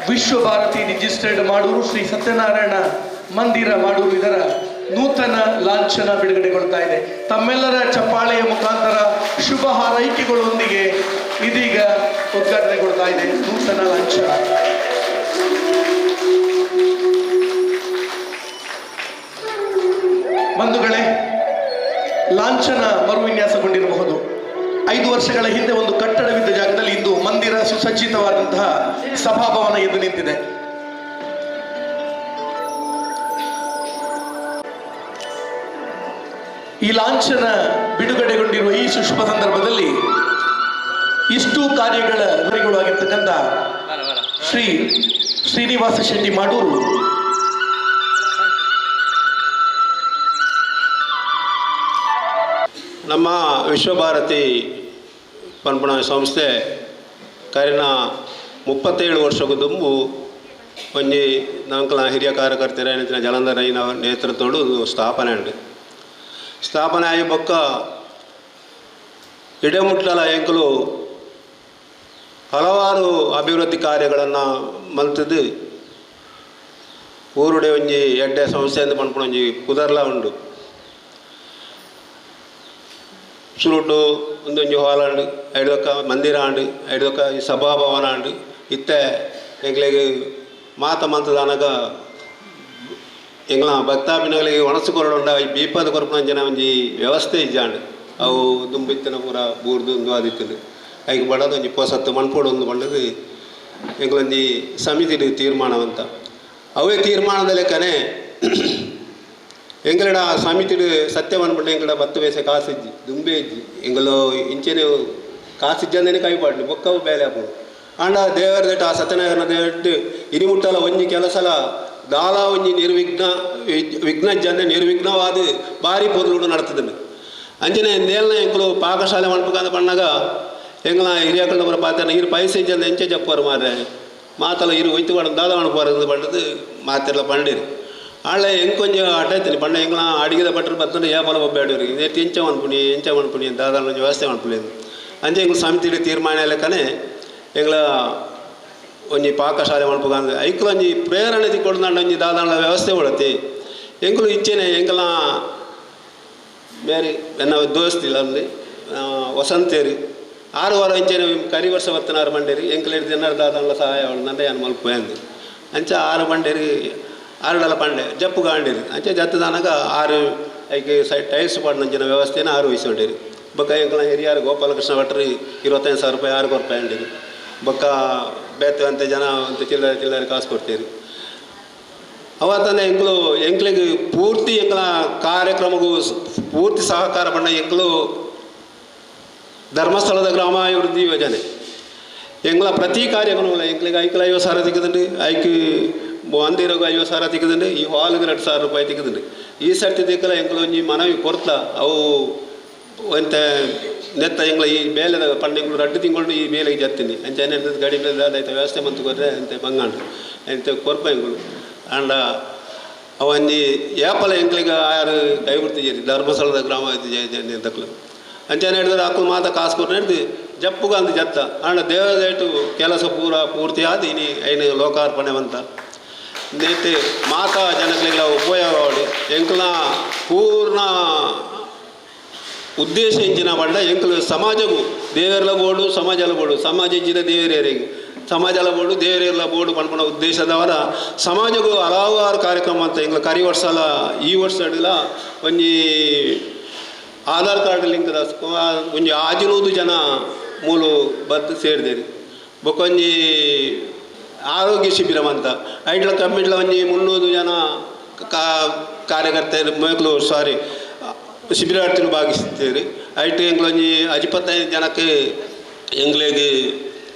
ವಿಶ್ವಭಾರತಿ ರಿಜಿಸ್ಟರ್ಡ್ ಮಾಡೂರು ಶ್ರೀ ಸತ್ಯನಾರಾಯಣ ಮಂದಿರ ಮಾಡೂರು ಇದರ ನೂತನ ಲಾಂಛನ ಬಿಡುಗಡೆಗೊಳ್ತಾ ಇದೆ. ತಮ್ಮೆಲ್ಲರ ಚಪ್ಪಾಳೆಯ ಮುಖಾಂತರ ಶುಭ ಹಾರೈಕೆಗಳೊಂದಿಗೆ ಇದೀಗ ಉದ್ಘಾಟನೆಗೊಳ್ತಾ ಇದೆ ನೂತನ ಲಾಂಛನ. ಬಂಧುಗಳೇ, ಲಾಂಛನ ಮರುವಿನ್ಯಾಸಗೊಂಡಿರಬಹುದು. 5 ವರ್ಷಗಳ ಹಿಂದೆ ಒಂದು ಕಟ್ಟಡವಿದ್ದ ಜಾಗದಲ್ಲಿ ಇಂದು ಮಂದಿರ ಸುಸಜ್ಜಿತವಾದಂತಹ ಸಭಾಭವನ ಎದ್ದು ನಿಂತಿದೆ. ಈ ಲಾಂಛನ ಬಿಡುಗಡೆಗೊಂಡಿರುವ ಈ ಸುಶುಭ ಸಂದರ್ಭದಲ್ಲಿ ಇಷ್ಟು ಕಾರ್ಯಗಳ ಆಗಿರ್ತಕ್ಕಂಥ ಶ್ರೀ ಶ್ರೀನಿವಾಸ ಶೆಟ್ಟಿ ಮಾಡೂರು ನಮ್ಮ ವಿಶ್ವಭಾರತಿ ಪನ್ಪುಣ ಸಂಸ್ಥೆ ಕರಿನ 37 ವರ್ಷಕ್ಕೂ ದುಂಬು ಒಂಜಿ ನಂಕಲ ಹಿರಿಯ ಕಾರ್ಯಕರ್ತರಾಯಿನ ಜಲಂಧರ ರೈನ ನೇತೃತ್ವಡು ಸ್ಥಾಪನೆ ಉಂಡು. ಸ್ಥಾಪನೆ ಆಯಿ ಬೊಕ್ಕ ಇಡಮುಟ್ಟಲ ಎಂಕುಲು ಹಲವಾರು ಅಭಿವೃದ್ಧಿ ಕಾರ್ಯಗಳನ್ನು ಮಲ್ತದ್ದು ಊರುಡೆ ಒಂಜಿ ಎಡ್ಡೆ ಸಂಸ್ಥೆ ಪನ್ಪುಣ ಒಂಜಿ ಕುದರ್ಲ ಉಂಡು. ಸುರುಟು ಒಂದೊಂಜಿ ಹಾಲ್ ಆಂಡ್ ಐದೊಕ್ಕ ಮಂದಿರ ಆಂಡ್ ಐದೊಕ್ಕ ಈ ಸಭಾಭವನ ಆಂಡ್ ಇತ್ತೆ ಎಂಕ್ಲೆಗ್ ಮಾತ ಮಂತದಾನಗ ಎಂಗ್ಲ ಭಕ್ತಾಭಿನಗಳಿಗೆ ಒಣಸು ಕೊರಡುಂಡ ಈ ಬೀಪದ ಕೊರಪುನ ಜನ ಒಂಜಿ ವ್ಯವಸ್ಥೆ ಇಜ್ಜಾಂಡ್ ಅವು ದುಂಬಿತ್ತನ ಪೂರ ಬೂರ್ದು ಒಂದು ಆದಿತ್ತದು ಐಕ್ ಬಡದ ಒಂಜಿ ಪೊಸತ್ತು ಮಣ್ಪೋಡು ಒಂದು ಬಂಡದು ಎಂಗ್ಲೊಂಜಿ ಸಮಿತಿ ತೀರ್ಮಾನವಂತ ಅವೇ ತೀರ್ಮಾನದ ಲೆಕ್ಕನೆ ಎಂಗಳಡ ಸಮಿತಿಡು ಸತ್ಯ ಬಂದ್ಬಿಟ್ಟು ಎಂಗಳಡ 10 ಪೈಸೆ ಕಾಸಿಜ್ಜಿ ದುಂಬೆ ಇಜ್ಜಿ ಎಂಗಳು ಇಂಚೆನೆ ಕಾಸಿಜ್ಜಂದೇನೆ ಕೈ ಪಾಡ್ಲಿ ಬೊಕ್ಕವು ಬೇಲೆ ಹಾಕೋದು ಆಂಡ ದೇವರ that ಆ ಸತ್ಯನಾರಾಯಣ ದೇವಟ್ಟು ಇನಿಮುಟ್ಟಲ ಒಂಜಿ ಕೆಲಸಲ ದಾಲ ಒಂಜಿ ನಿರ್ವಿಘ್ನ ವಿಘ್ನ ಜಂದೆ ನಿರ್ವಿಘ್ನವಾದ ಭಾರಿ ಪೊರ್ಲುಡು ನಡ್ತದನ್ನು. ಅಂಚನೆ ನೇಲ್ನ ಎಂಕುಲು ಪಾಕಶಾಲೆ ಮನ್ಪುಕಂದ ಪಣ್ಣಾಗ ಎಂಗ್ಲ ಹಿರಿಯಕಂಡ ಬರ ಪಾತ್ರ ಇರು ಪೈಸೆ ಇಜ್ಜಂದ ಎಂಚೆ ಜಪ್ಪರು ಮಾರ್ರೆ ಮಾತಲ್ಲ ಇರು ಒಯ್ತು ಪಾಡ ದಾದ ಮಣಪು ಪಂಡದು ಮಾತಿರ್ಲ ಪಂಡಿರು ಆಳೆ ಎಂಕೊಂಜ ಅಡ್ಡ ಐತೀನಿ ಪಂಡ ಎಂಗ್ಲ ಅಡಿಗೆದ ಭಟ್ರು ಬತ್ತಂದ್ರೆ ಏಪಲ ಒಬ್ಬಾಡಿವ್ರಿ ಇದೇ ಎಂಚ ಮನ್ಪುಣಿ ಎಂಚ ಮನ್ಪುಣಿ ದಾದ ಒಂಜಿ ವ್ಯವಸ್ಥೆ ಮನ್ಪುಲಿ ಅಂಚೆ ಎಂಗ್ಲ ಸಮಿತಿ ತೀರ್ಮಾನ ಲೆಕ್ಕನೆ ಎಂಗ್ಲ ಒಂಜಿ ಪಾಕಶಾಲೆ ಮನ್ಪುಕಂದ್ರೆ ಐಕ್ಲ ಒಂಜಿ ಪ್ರೇರಣೆ ತಿಕ್ಕೊಡ್ದಾಂಡ ಒಂಜಿ ದಾದಾಂಡ ವ್ಯವಸ್ಥೆ ಉಳತಿ ಎಂಕುಲು ಇಚ್ಛೆನೆ ಎಂಕಲ ಬೇರೆ ಎನ್ನ ದೋಸ್ತಿಲ್ಲ ಅಲ್ಲಿ ವಸಂತೇರಿ 6 ವಾರ ಇಂಚೆನೆ ಕರಿ ವರ್ಷ ಬತ್ತನಾರು ಬಂಡೇರಿ ಎಂಕಲ್ ಹಿಡ್ದು ದಾದಾಂಡ ಸಹಾಯ ಅವಳು ಏನು ಮಲ್ಪು ಅಂದು ಅಂಚ 6 ಬಂಡೇರಿ 6 ಡಲ ಪಂಡೆ ಜಪ್ಪು ಗಾಂಡೇರಿ ಅಂಚೆ ಜತ್ತದಾನಾಗ 6 ಐಕೆ ಸೈ ಟೈಲ್ಸ್ ಪಾಡಿನ ವ್ಯವಸ್ಥೆನ 6 ವಹಿಸ್ಕೊಂಡೇರಿ ಬೊಕ್ಕ ಎಂಕಲ ಹಿರಿಯಾರು ಗೋಪಾಲಕೃಷ್ಣ ಭಟ್ರು 25,000 ರೂಪಾಯಿ 6 ರೂಪಾಯಿ ಅಂಡೇರಿ ಬೊಕ್ಕ ಬೇತೆ ಅಂತ ಜನ ಅಂತ ಚಿಲ್ಲರೆ ಚಿಲ್ಲರೆ ಕಾಸು ಕೊಡ್ತೀರಿ. ಅವತ್ತಂದ್ರೆ ಎಂಕಲು ಎಂಕ್ಲಿಗೆ ಪೂರ್ತಿ ಎಂಕಲ ಕಾರ್ಯಕ್ರಮಗೂ ಪೂರ್ತಿ ಸಹಕಾರ ಪಂಡ ಎಂಕಲು ಧರ್ಮಸ್ಥಳದ ಗ್ರಾಮಾಭಿವೃದ್ಧಿ ಯೋಜನೆ ಎಂಗ್ಲ ಪ್ರತಿ ಕಾರ್ಯಕ್ರಮ ಎಂಕ್ಲಿಗೆ ಐಕ್ಲ 50,000 ತಿಕ್ಕದುಂಡು ಐಕ್ ಮಂದಿರಗೂ 50,000 ತಿಕ್ಕದುಂಡು ಈ ಹಾಲ್ಗೆ 2,000 ರೂಪಾಯಿ ತಿಕ್ಕದುಂಡು. ಈ ಸರ್ತಿ ತಿಕ್ಕಲ ಎಂಕಲು ಒಂಜಿ ಮನವಿ ಕೊರ್ತ ಅವು ಒಂತೆ ನೆತ್ತ ಎಂಗ್ಲ ಈ ಬೇಲೆದ ಪಂಡ ಎಂಕುಲು 2 ತಿಂಗಳು ಈ ಬೇಲೆಗೆ ಜತ್ತೀನಿ ಅಂಚೆ ಗಡಿ ಬೇಲೆ ದಾದಾಯ್ತು ವ್ಯವಸ್ಥೆ ಮಂತು ಕೊರ್ರೆ ಅಂತೆ ಬಂಗಾಂಡು ಅಂತೆ ಕೊರ್ಪ ಎಂಕುಲು ಆಂಡ ಅವಂಜಿ ಏಪಲ ಎಂಕ್ಲಿಗೆ ಆರು ಕೈ ಬಿಡ್ತಿದ್ದೀರಿ ಧರ್ಮಸ್ಥಳದ ಗ್ರಾಮ ತಕ್ಲು ಅಂಚನೆ ಹಿಡಿದ್ರೆ ಅಕ್ಕಲು ಮಾತ ಕಾಸು ಕೊಟ್ಟು ಹಿಡ್ದು ಜಪ್ಪುಗ ಅಂದು ಜತ್ತ ಆಂಡ ದೇವದೇಟು ಕೆಲಸ ಪೂರ ಪೂರ್ತಿ ಆದ ಇನಿ ಐನು ಲೋಕಾರ್ಪಣೆ ಅಂತ ನೇತೆ ಮಾತಾ ಜನಗಳಿಗೆಲ್ಲ ಉಪಯೋಗ ಎಂಕ್ಲ ಪೂರ್ಣ ಉದ್ದೇಶ ಇಂಚಿನ ಪಂಡ ಎಂಕಲು ಸಮಾಜಗೂ ದೇವರ್ಲ ಬೋಡು ಸಮಾಜಲ ಬೋಡು ಸಮಾಜ ಇಂಚಿನ ದೇವರೇರಿಗೆ ಸಮಾಜಲ ಬೋಡು ದೇವರೆಲ್ಲ ಬೋಡು ಪನ್ಪುನ ಉದ್ದೇಶದವರ ಸಮಾಜಗೂ ಹಲವಾರು ಕಾರ್ಯಕ್ರಮ ಅಂತ ಎಂಗ್ಲ ಕರಿ ವರ್ಷಲ ಈ ವರ್ಷ ಅಡಿಲ ಒಂಜಿ ಆಧಾರ್ ಕಾರ್ಡ್ ಲಿಂಕ್ ಒಂಜಿ 600 ಜನ ಮೂಲು ಬತ್ತು ಸೇರಿದೇರು. ಬೊಕೊಂಜಿ ಆರೋಗ್ಯ ಶಿಬಿರ ಅಂತ ಐಟ್ಲ ಕಮ್ಮಿಟ್ಲ ಒಂಜಿ 300 ಜನ ಕಾರ್ಯಕರ್ತರು ಮೇಕ್ಲು ಸಾರಿ ಶಿಬಿರಾರ್ಥಿಗಳು ಭಾಗಿಸುತ್ತೇವೆ. ಐಟ್ ಎಂಗ್ಲೊಂಜಿ 25 ಜನಕ್ಕೆ ಎಂಗ್ಲಿಗೆ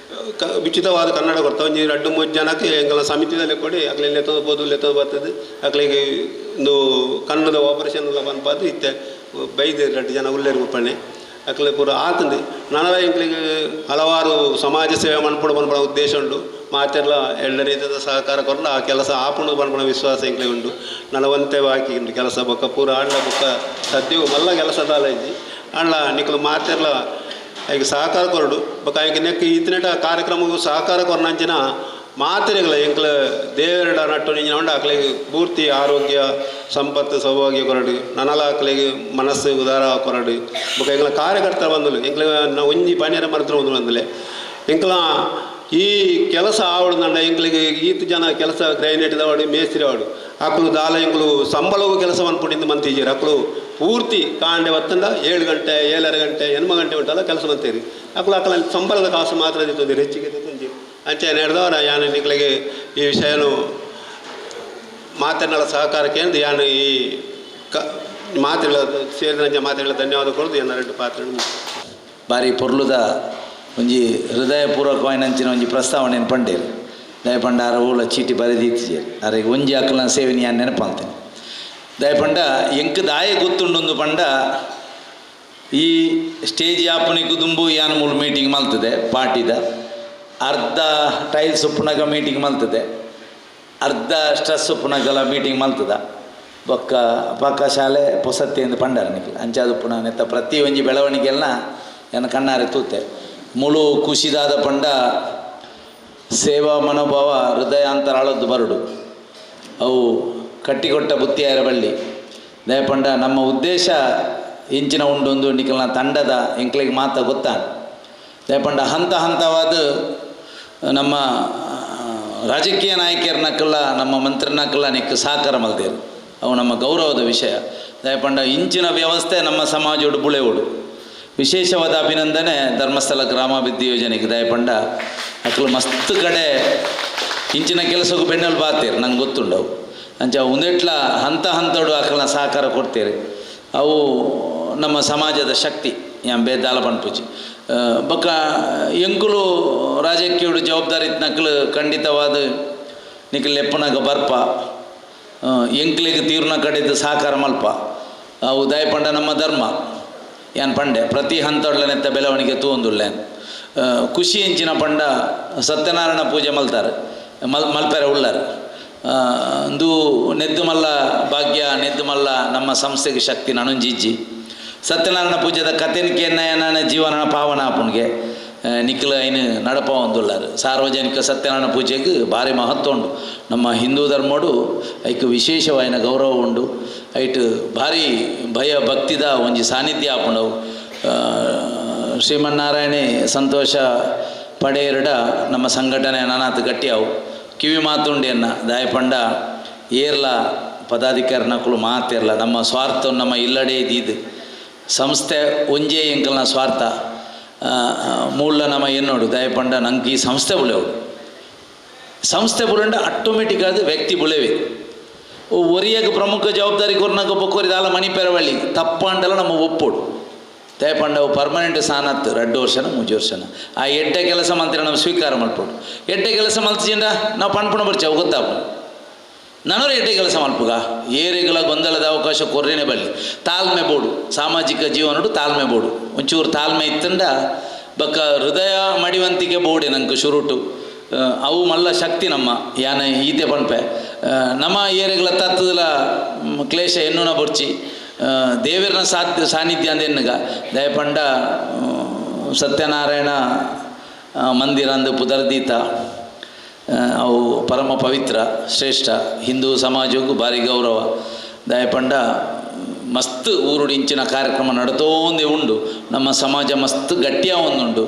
ಉಚಿತವಾದ ಕನ್ನಡ ಕೊಡ್ತಾ ಒಂಜಿ 2-3 ಜನಕ್ಕೆ ಎಂಗಳ ಸಮಿತಿದಲ್ಲಿ ಕೊಡಿ ಅಕ್ಲೆ ಲೆತ್ತೋದು ಲೆತ್ತೋದು ಬರ್ತದೆ. ಅಕ್ಲಿಗೆ ಒಂದು ಕನ್ನಡದ ಆಪರೇಷನ್ ಎಲ್ಲ ಬಂದ್ಪಾದು ಇತ್ತೆ ಬೈದೆ 2 ಜನ ಉಲ್ಲೇರು ಮುಪ್ಪಣ್ಣೆ ಅಕ್ಲೆ ಪೂರ ಆತಂದೆ. ನನಲ ಎಂಕ್ಲಿಗೆ ಹಲವಾರು ಸಮಾಜ ಸೇವೆ ಮನ್ಪುಡು ಪನ್ಪುನ ಉದ್ದೇಶ ಉಂಡು. ಮಾತೆಲ್ಲ ಎಲ್ಲ ರೀತಿಯ ಸಹಕಾರ ಕೊರಲ ಆ ಕೆಲಸ ಆಪುಂಡು ಪನ್ಪುನ ವಿಶ್ವಾಸ ಎಂಕ್ಲಿಗೆ ಉಂಡು. ನನವಂತೆ ಬಾಕಿ ಉಂಡು ಕೆಲಸ ಬೊಕ್ಕ ಪೂರ ಆಂಡ ಬೊಕ್ಕ ಸದ್ಯವು ಮಲ್ಲ ಕೆಲಸ ದಾಲ ಇಜ್ಜಿ ಆಂಡ್ಲ ನಿಕ್ಲು ಮಾತೆರ್ಲ ಐಕ್ ಸಹಕಾರ ಕೊರಡು ಬೊಕ್ಕ ಐಕ್ ನೆಕ್ ಈತನೇಟ ಕಾರ್ಯಕ್ರಮಕ್ಕೂ ಸಹಕಾರ ಕೊರನಂಚಿನ ಮಾತೆರೆಗಳ ಎಂಕ್ಲ ದೇವರಡ ನಟ್ಟು ನಿಂಜಿನ ಉಂಡು. ಅಕ್ಲಿಗೆ ಪೂರ್ತಿ ಆರೋಗ್ಯ ಸಂಪತ್ತು ಸೌಭಾಗ್ಯ ಕೊರಡು, ನನಲ ಅಕ್ಲಿಗೆ ಮನಸ್ಸು ಉದಾರ ಕೊರಡು. ಬೊಕ್ಕ ಎಂಕ್ಲ ಕಾರ್ಯಕರ್ತರ ಬಂದಲು ಎಂಕ್ಲ ಒಂಜಿ ಪನಿಯರ ಮರತ್ರ ಒಂದು ಬಂದಲೆ ಎಂಕ್ಲ ಈ ಕೆಲಸ ಆವಡು ಎಂಕ್ಲಿಗೆ ಈತ ಜನ ಕೆಲಸ ಗ್ರೈನೇಟ್ದವಾಡು ಮೇಸ್ತ್ರಿ ಆವಡು ಅಕ್ಲು ದಾಲ ಎಂಕ್ಲು ಸಂಬಳವು ಕೆಲಸ ಮನ್ಪುಡಿಂದ ಮಂತಿಜೀರು. ಅಕ್ಲು ಪೂರ್ತಿ ಕಾಂಡೆ ಬತ್ತಂದ 7 ಗಂಟೆ 7.5 ಗಂಟೆ 8 ಗಂಟೆ ಉಂಟಲ್ಲ ಕೆಲಸ ಮಂತೀರಿ. ಅಕ್ಲು ಅಕ್ಲ ಸಂಬಳದ ಕಾಸು ಮಾತ್ರ ತಿಂತೀರಿ, ಹೆಚ್ಚಿಗೆ ತಿಂತೀರಿ. ಅಂಚೆ ನಡೆದವರ ಯಾನು ನಿಕ್ಲಿಗೆ ಈ ವಿಷಯನು ಮಾತನಾಡ ಸಹಕಾರಕ್ಕೆ ಅಂದು ಯಾನು ಈ ಕ ಮಾತುಗಳ ಸೇರಿದ ಮಾತುಗಳ ಧನ್ಯವಾದ ಕೊಡೋದು. ಎನ್ನ 2 ಪಾತ್ರ ಬಾರಿ ಪೊರ್ಲುದ ಒಂಜಿ ಹೃದಯಪೂರ್ವಕವಾಯಿನಂಚಿನ ಒಂಜಿ ಪ್ರಸ್ತಾವನೆಯನ್ನು ಪಂಡೇರು. ದಯಪಂಡ ಆರ ಓಲ ಚೀಟಿ ಬರೆದೀತಿಜೇರು ಅರೆಗೆ ಒಂಜಿ ಅಕ್ಕಲ ಸೇವೆನಿ ಯಾನ್ ನೆನಪಂತೇನೆ. ದಯಪಂಡ ಎಂಕ್ ದಾಯ ಗೊತ್ತುಂಡೊಂದು ಪಂಡ ಈ ಸ್ಟೇಜ್ ಯಾಪನಿಗೂ ದುಂಬು ಯಾನ್ ಮೂಲು ಮೀಟಿಂಗ್ ಮಲ್ತದೆ ಪಾರ್ಟಿದ ಅರ್ಧ ಟೈಲ್ಸ್ ಉಪ್ಪುನಗ ಮೀಟಿಂಗ್ ಮಲ್ತದೆ, ಅರ್ಧ ಸ್ಟ್ರೆಸ್ ಉಪ್ಪುನಗಲ ಮೀಟಿಂಗ್ ಮಲ್ತದ. ಬೊಕ್ಕ ಪಾಕಶಾಲೆ ಪೊಸತ್ತೆ ಎಂದು ಪಂಡಾರ ನಿಕ್ಲು ಅಂಚಾದ ಉಪ್ಪುನ ನೆತ್ತ ಪ್ರತಿ ಒಂಜಿ ಬೆಳವಣಿಗೆಲ್ಲ ಎನ್ನ ಕಣ್ಣಾರೆ ತೂತೆ. ಮುಳು ಖುಷಿದಾದ ಪಂಡ ಸೇವಾ ಮನೋಭಾವ ಹೃದಯಾಂತರಾಳದ್ದು ಬರಡು ಅವು ಕಟ್ಟಿಕೊಟ್ಟ ಬುತ್ತಿಯಾರ ಬಳ್ಳಿ. ದಯಪಂಡ ನಮ್ಮ ಉದ್ದೇಶ ಇಂಚಿನ ಉಂಡೊಂದು ನಿಕಲ್ನ ತಂಡದ ಎಂಕ್ಲಿಗೆ ಮಾತ ಗೊತ್ತಾನ. ದಯಪಂಡ ಹಂತ ಹಂತವಾದ ನಮ್ಮ ರಾಜಕೀಯ ನಾಯಕರನ್ನಕ್ಕೆಲ್ಲ ನಮ್ಮ ಮಂತ್ರಿನಕ್ಕೆಲ್ಲ ನಿಕ್ ಸಹಕಾರ ಮಲ್ದೇರು, ಅವು ನಮ್ಮ ಗೌರವದ ವಿಷಯ. ದಯಪಂಡ ಇಂಚಿನ ವ್ಯವಸ್ಥೆ ನಮ್ಮ ಸಮಾಜೋಡು ಬುಳೆವುಡು. ವಿಶೇಷವಾದ ಅಭಿನಂದನೆ ಧರ್ಮಸ್ಥಳ ಗ್ರಾಮಾಭಿವೃದ್ಧಿ ಯೋಜನೆಗೆ. ದಯಪಂಡ ಅಕ್ಲು ಮಸ್ತ್ ಕಡೆ ಇಂಚಿನ ಕೆಲಸಕ್ಕೂ ಬೆನ್ನೆಲು ಬಾತೀರು ನಂಗೆ ಗೊತ್ತುಂಡವು. ಅಂಚ ಒಂದೆಟ್ಲ ಹಂತ ಹಂತಡು ಅಕ್ಲನ ಸಹಕಾರ ಕೊಡ್ತೀರಿ, ಅವು ನಮ್ಮ ಸಮಾಜದ ಶಕ್ತಿ. ಯಾನ್ ಬೇದಾಲ ಪನ್ಪುಜಿ ಬೊಕ್ಕ ಎಂಕುಲು ರಾಜಕೀಯಡು ಜವಾಬ್ದಾರಿ ನಕ್ಲು ಖಂಡಿತವಾದ ನಿಕ್ಲು ಲೆಪ್ಪನಾಗ ಬರ್ಪ ಎಂಕ್ಲಿಗೆ ತೀರ್ನ ಕಡೆದು ಸಹಕಾರ ಮಲ್ಪ. ಅವು ದಯಪಂಡ ನಮ್ಮ ಧರ್ಮ. ಯಾನ್ ಪಂಡೆ ಪ್ರತಿ ಹಂತೊಡ್ಲನೆತ್ತ ಬೆಳವಣಿಗೆ ತೂವೊಂದುಲ್ಲೆ. ಖುಷಿ ಎಂಚಿನ ಪಂಡ ಸತ್ಯನಾರಾಯಣ ಪೂಜೆ ಮಲ್ತಾರೆ ಮಲ್ಪೆರೆ ಉಳ್ಳಾರು. ಅಂದು ನೆದ್ದು ಮಲ್ಲ ಭಾಗ್ಯ ನೆದ್ದು ಮಲ್ಲ ನಮ್ಮ ಸಂಸ್ಥೆಗೆ ಶಕ್ತಿ ನನೊಂಜಿಜ್ಜಿ. ಸತ್ಯನಾರಾಯಣ ಪೂಜೆದ ಕತೆನಿಕೆ ನನ್ನ ಜೀವನ ಪಾವನ ಆಪುನ್ಗೆ ನಿಕ್ಲು ಐನು ನಡಪ ಒಂದುಲ್ಲಾರು. ಸಾರ್ವಜನಿಕ ಸತ್ಯನಾರಾಯಣ ಪೂಜೆಗೆ ಭಾರಿ ಮಹತ್ವ ಉಂಡು. ನಮ್ಮ ಹಿಂದೂ ಧರ್ಮಡು ಐಕ್ ವಿಶೇಷವಾಯಿನ ಗೌರವ ಉಂಡು. ಐಟ್ ಭಾರಿ ಭಯ ಭಕ್ತಿದ ಒಂಜಿ ಸಾನ್ನಿಧ್ಯ ಆಪುಂಡವು. ಶ್ರೀಮನ್ನಾರಾಯಣೆ ಸಂತೋಷ ಪಡೆಯರಡ ನಮ್ಮ ಸಂಘಟನೆ ನಾನಾತ್ ಗಟ್ಟಿಯಾವು. ಕಿವಿ ಮಾತುಂಡೆಯನ್ನ ದಾಯಪಂಡ ಏರ್ಲ ಪದಾಧಿಕಾರಿನಕ್ಕಳು ಮಾತಿರಲ ನಮ್ಮ ಸ್ವಾರ್ಥ ನಮ್ಮ ಇಲ್ಲಡೆ ಇದ್ದಿದ್ದು ಸಂಸ್ಥೆ ಒಂಜೇ ಎಂಕಲ್ನ ಸ್ವಾರ್ಥ ಮೂಲ ನಮ್ಮ ಎನ್ನೋಡು. ದಯಪಂಡ ನಂಗೆ ಈ ಸಂಸ್ಥೆ ಬುಳೆವಡು ಸಂಸ್ಥೆ ಬುಳಂಡ ಆಟೋಮೆಟಿಕ್ ಆದ ವ್ಯಕ್ತಿ ಬುಳೆವೆ. ಒರಿಯಾಗ ಪ್ರಮುಖ ಜವಾಬ್ದಾರಿ ಕೊರ್ನಾಗ ಬೊಕ್ಕೋರಿ ದಾಲ ಮಣಿ ಪೆರವಳ್ಳಿ ತಪ್ಪಾಂಡಲ ನಮ್ಮ ಒಪ್ಪೋಡು. ದಯಪಂಡ ಅವು ಪರ್ಮನೆಂಟ್ ಸಾನತ್ತು 2 ವರ್ಷನ 3 ವರ್ಷನ ಆ ಎಡ್ಡೆ ಕೆಲಸ ಮಂತ್ರಿ ನಾವು ಸ್ವೀಕಾರ ಮಲ್ಪೋಡು. ಎಡ್ಡೆ ಕೆಲಸ ಮಲ್ತಿಂಡ ನಾವು ಪಣ್ಪುಣ ಬರ್ಚೆ ಅವು ಗೊತ್ತಾಪ ನನರು ಎಡ್ಡೆ ಕೆಲಸ ಮಲ್ಪುಗ ಏರಿಗಳ ಗೊಂದಲದ ಅವಕಾಶ ಕೊರ್ರೇನೆ ಬಲ್ಲಿ. ತಾಳ್ಮೆ ಬೋಡು ಸಾಮಾಜಿಕ ಜೀವನಡು ತಾಳ್ಮೆ ಬೋಡು ಒಂಚೂರು ತಾಳ್ಮೆ ಇತ್ತಂಡ ಬಕ್ಕ ಹೃದಯ ಮಡಿವಂತಿಕೆ ಬೋಡೆ ನಂಗೆ ಶುರುಟು ಅವು ಮಲ್ಲ ಶಕ್ತಿ ನಮ್ಮ ಯಾನ ಈತೆ ಪಣ್ಪೆ ನಮ್ಮ ಏರಿಗಳ ತತ್ತದಲ ಕ್ಲೇಶ ಎನ್ನುನ ಬೊರ್ಚಿ ದೇವರನ ಸಾನ್ನಿಧ್ಯ ಅಂದ ಎನ್ನುಗ. ದಯಪಂಡ ಸತ್ಯನಾರಾಯಣ ಮಂದಿರ ಅಂದು ಪುದರ್ದೀತ ಅವು ಪರಮ ಪವಿತ್ರ ಶ್ರೇಷ್ಠ ಹಿಂದೂ ಸಮಾಜಕ್ಕೂ ಭಾರಿ ಗೌರವ. ದಯಪಂಡ ಮಸ್ತ್ ಊರುಡಿಂಚಿನ ಕಾರ್ಯಕ್ರಮ ನಡತೋಂದೇ ಉಂಡು. ನಮ್ಮ ಸಮಾಜ ಮಸ್ತ್ ಗಟ್ಟಿಯ ಒಂದುಂಡು.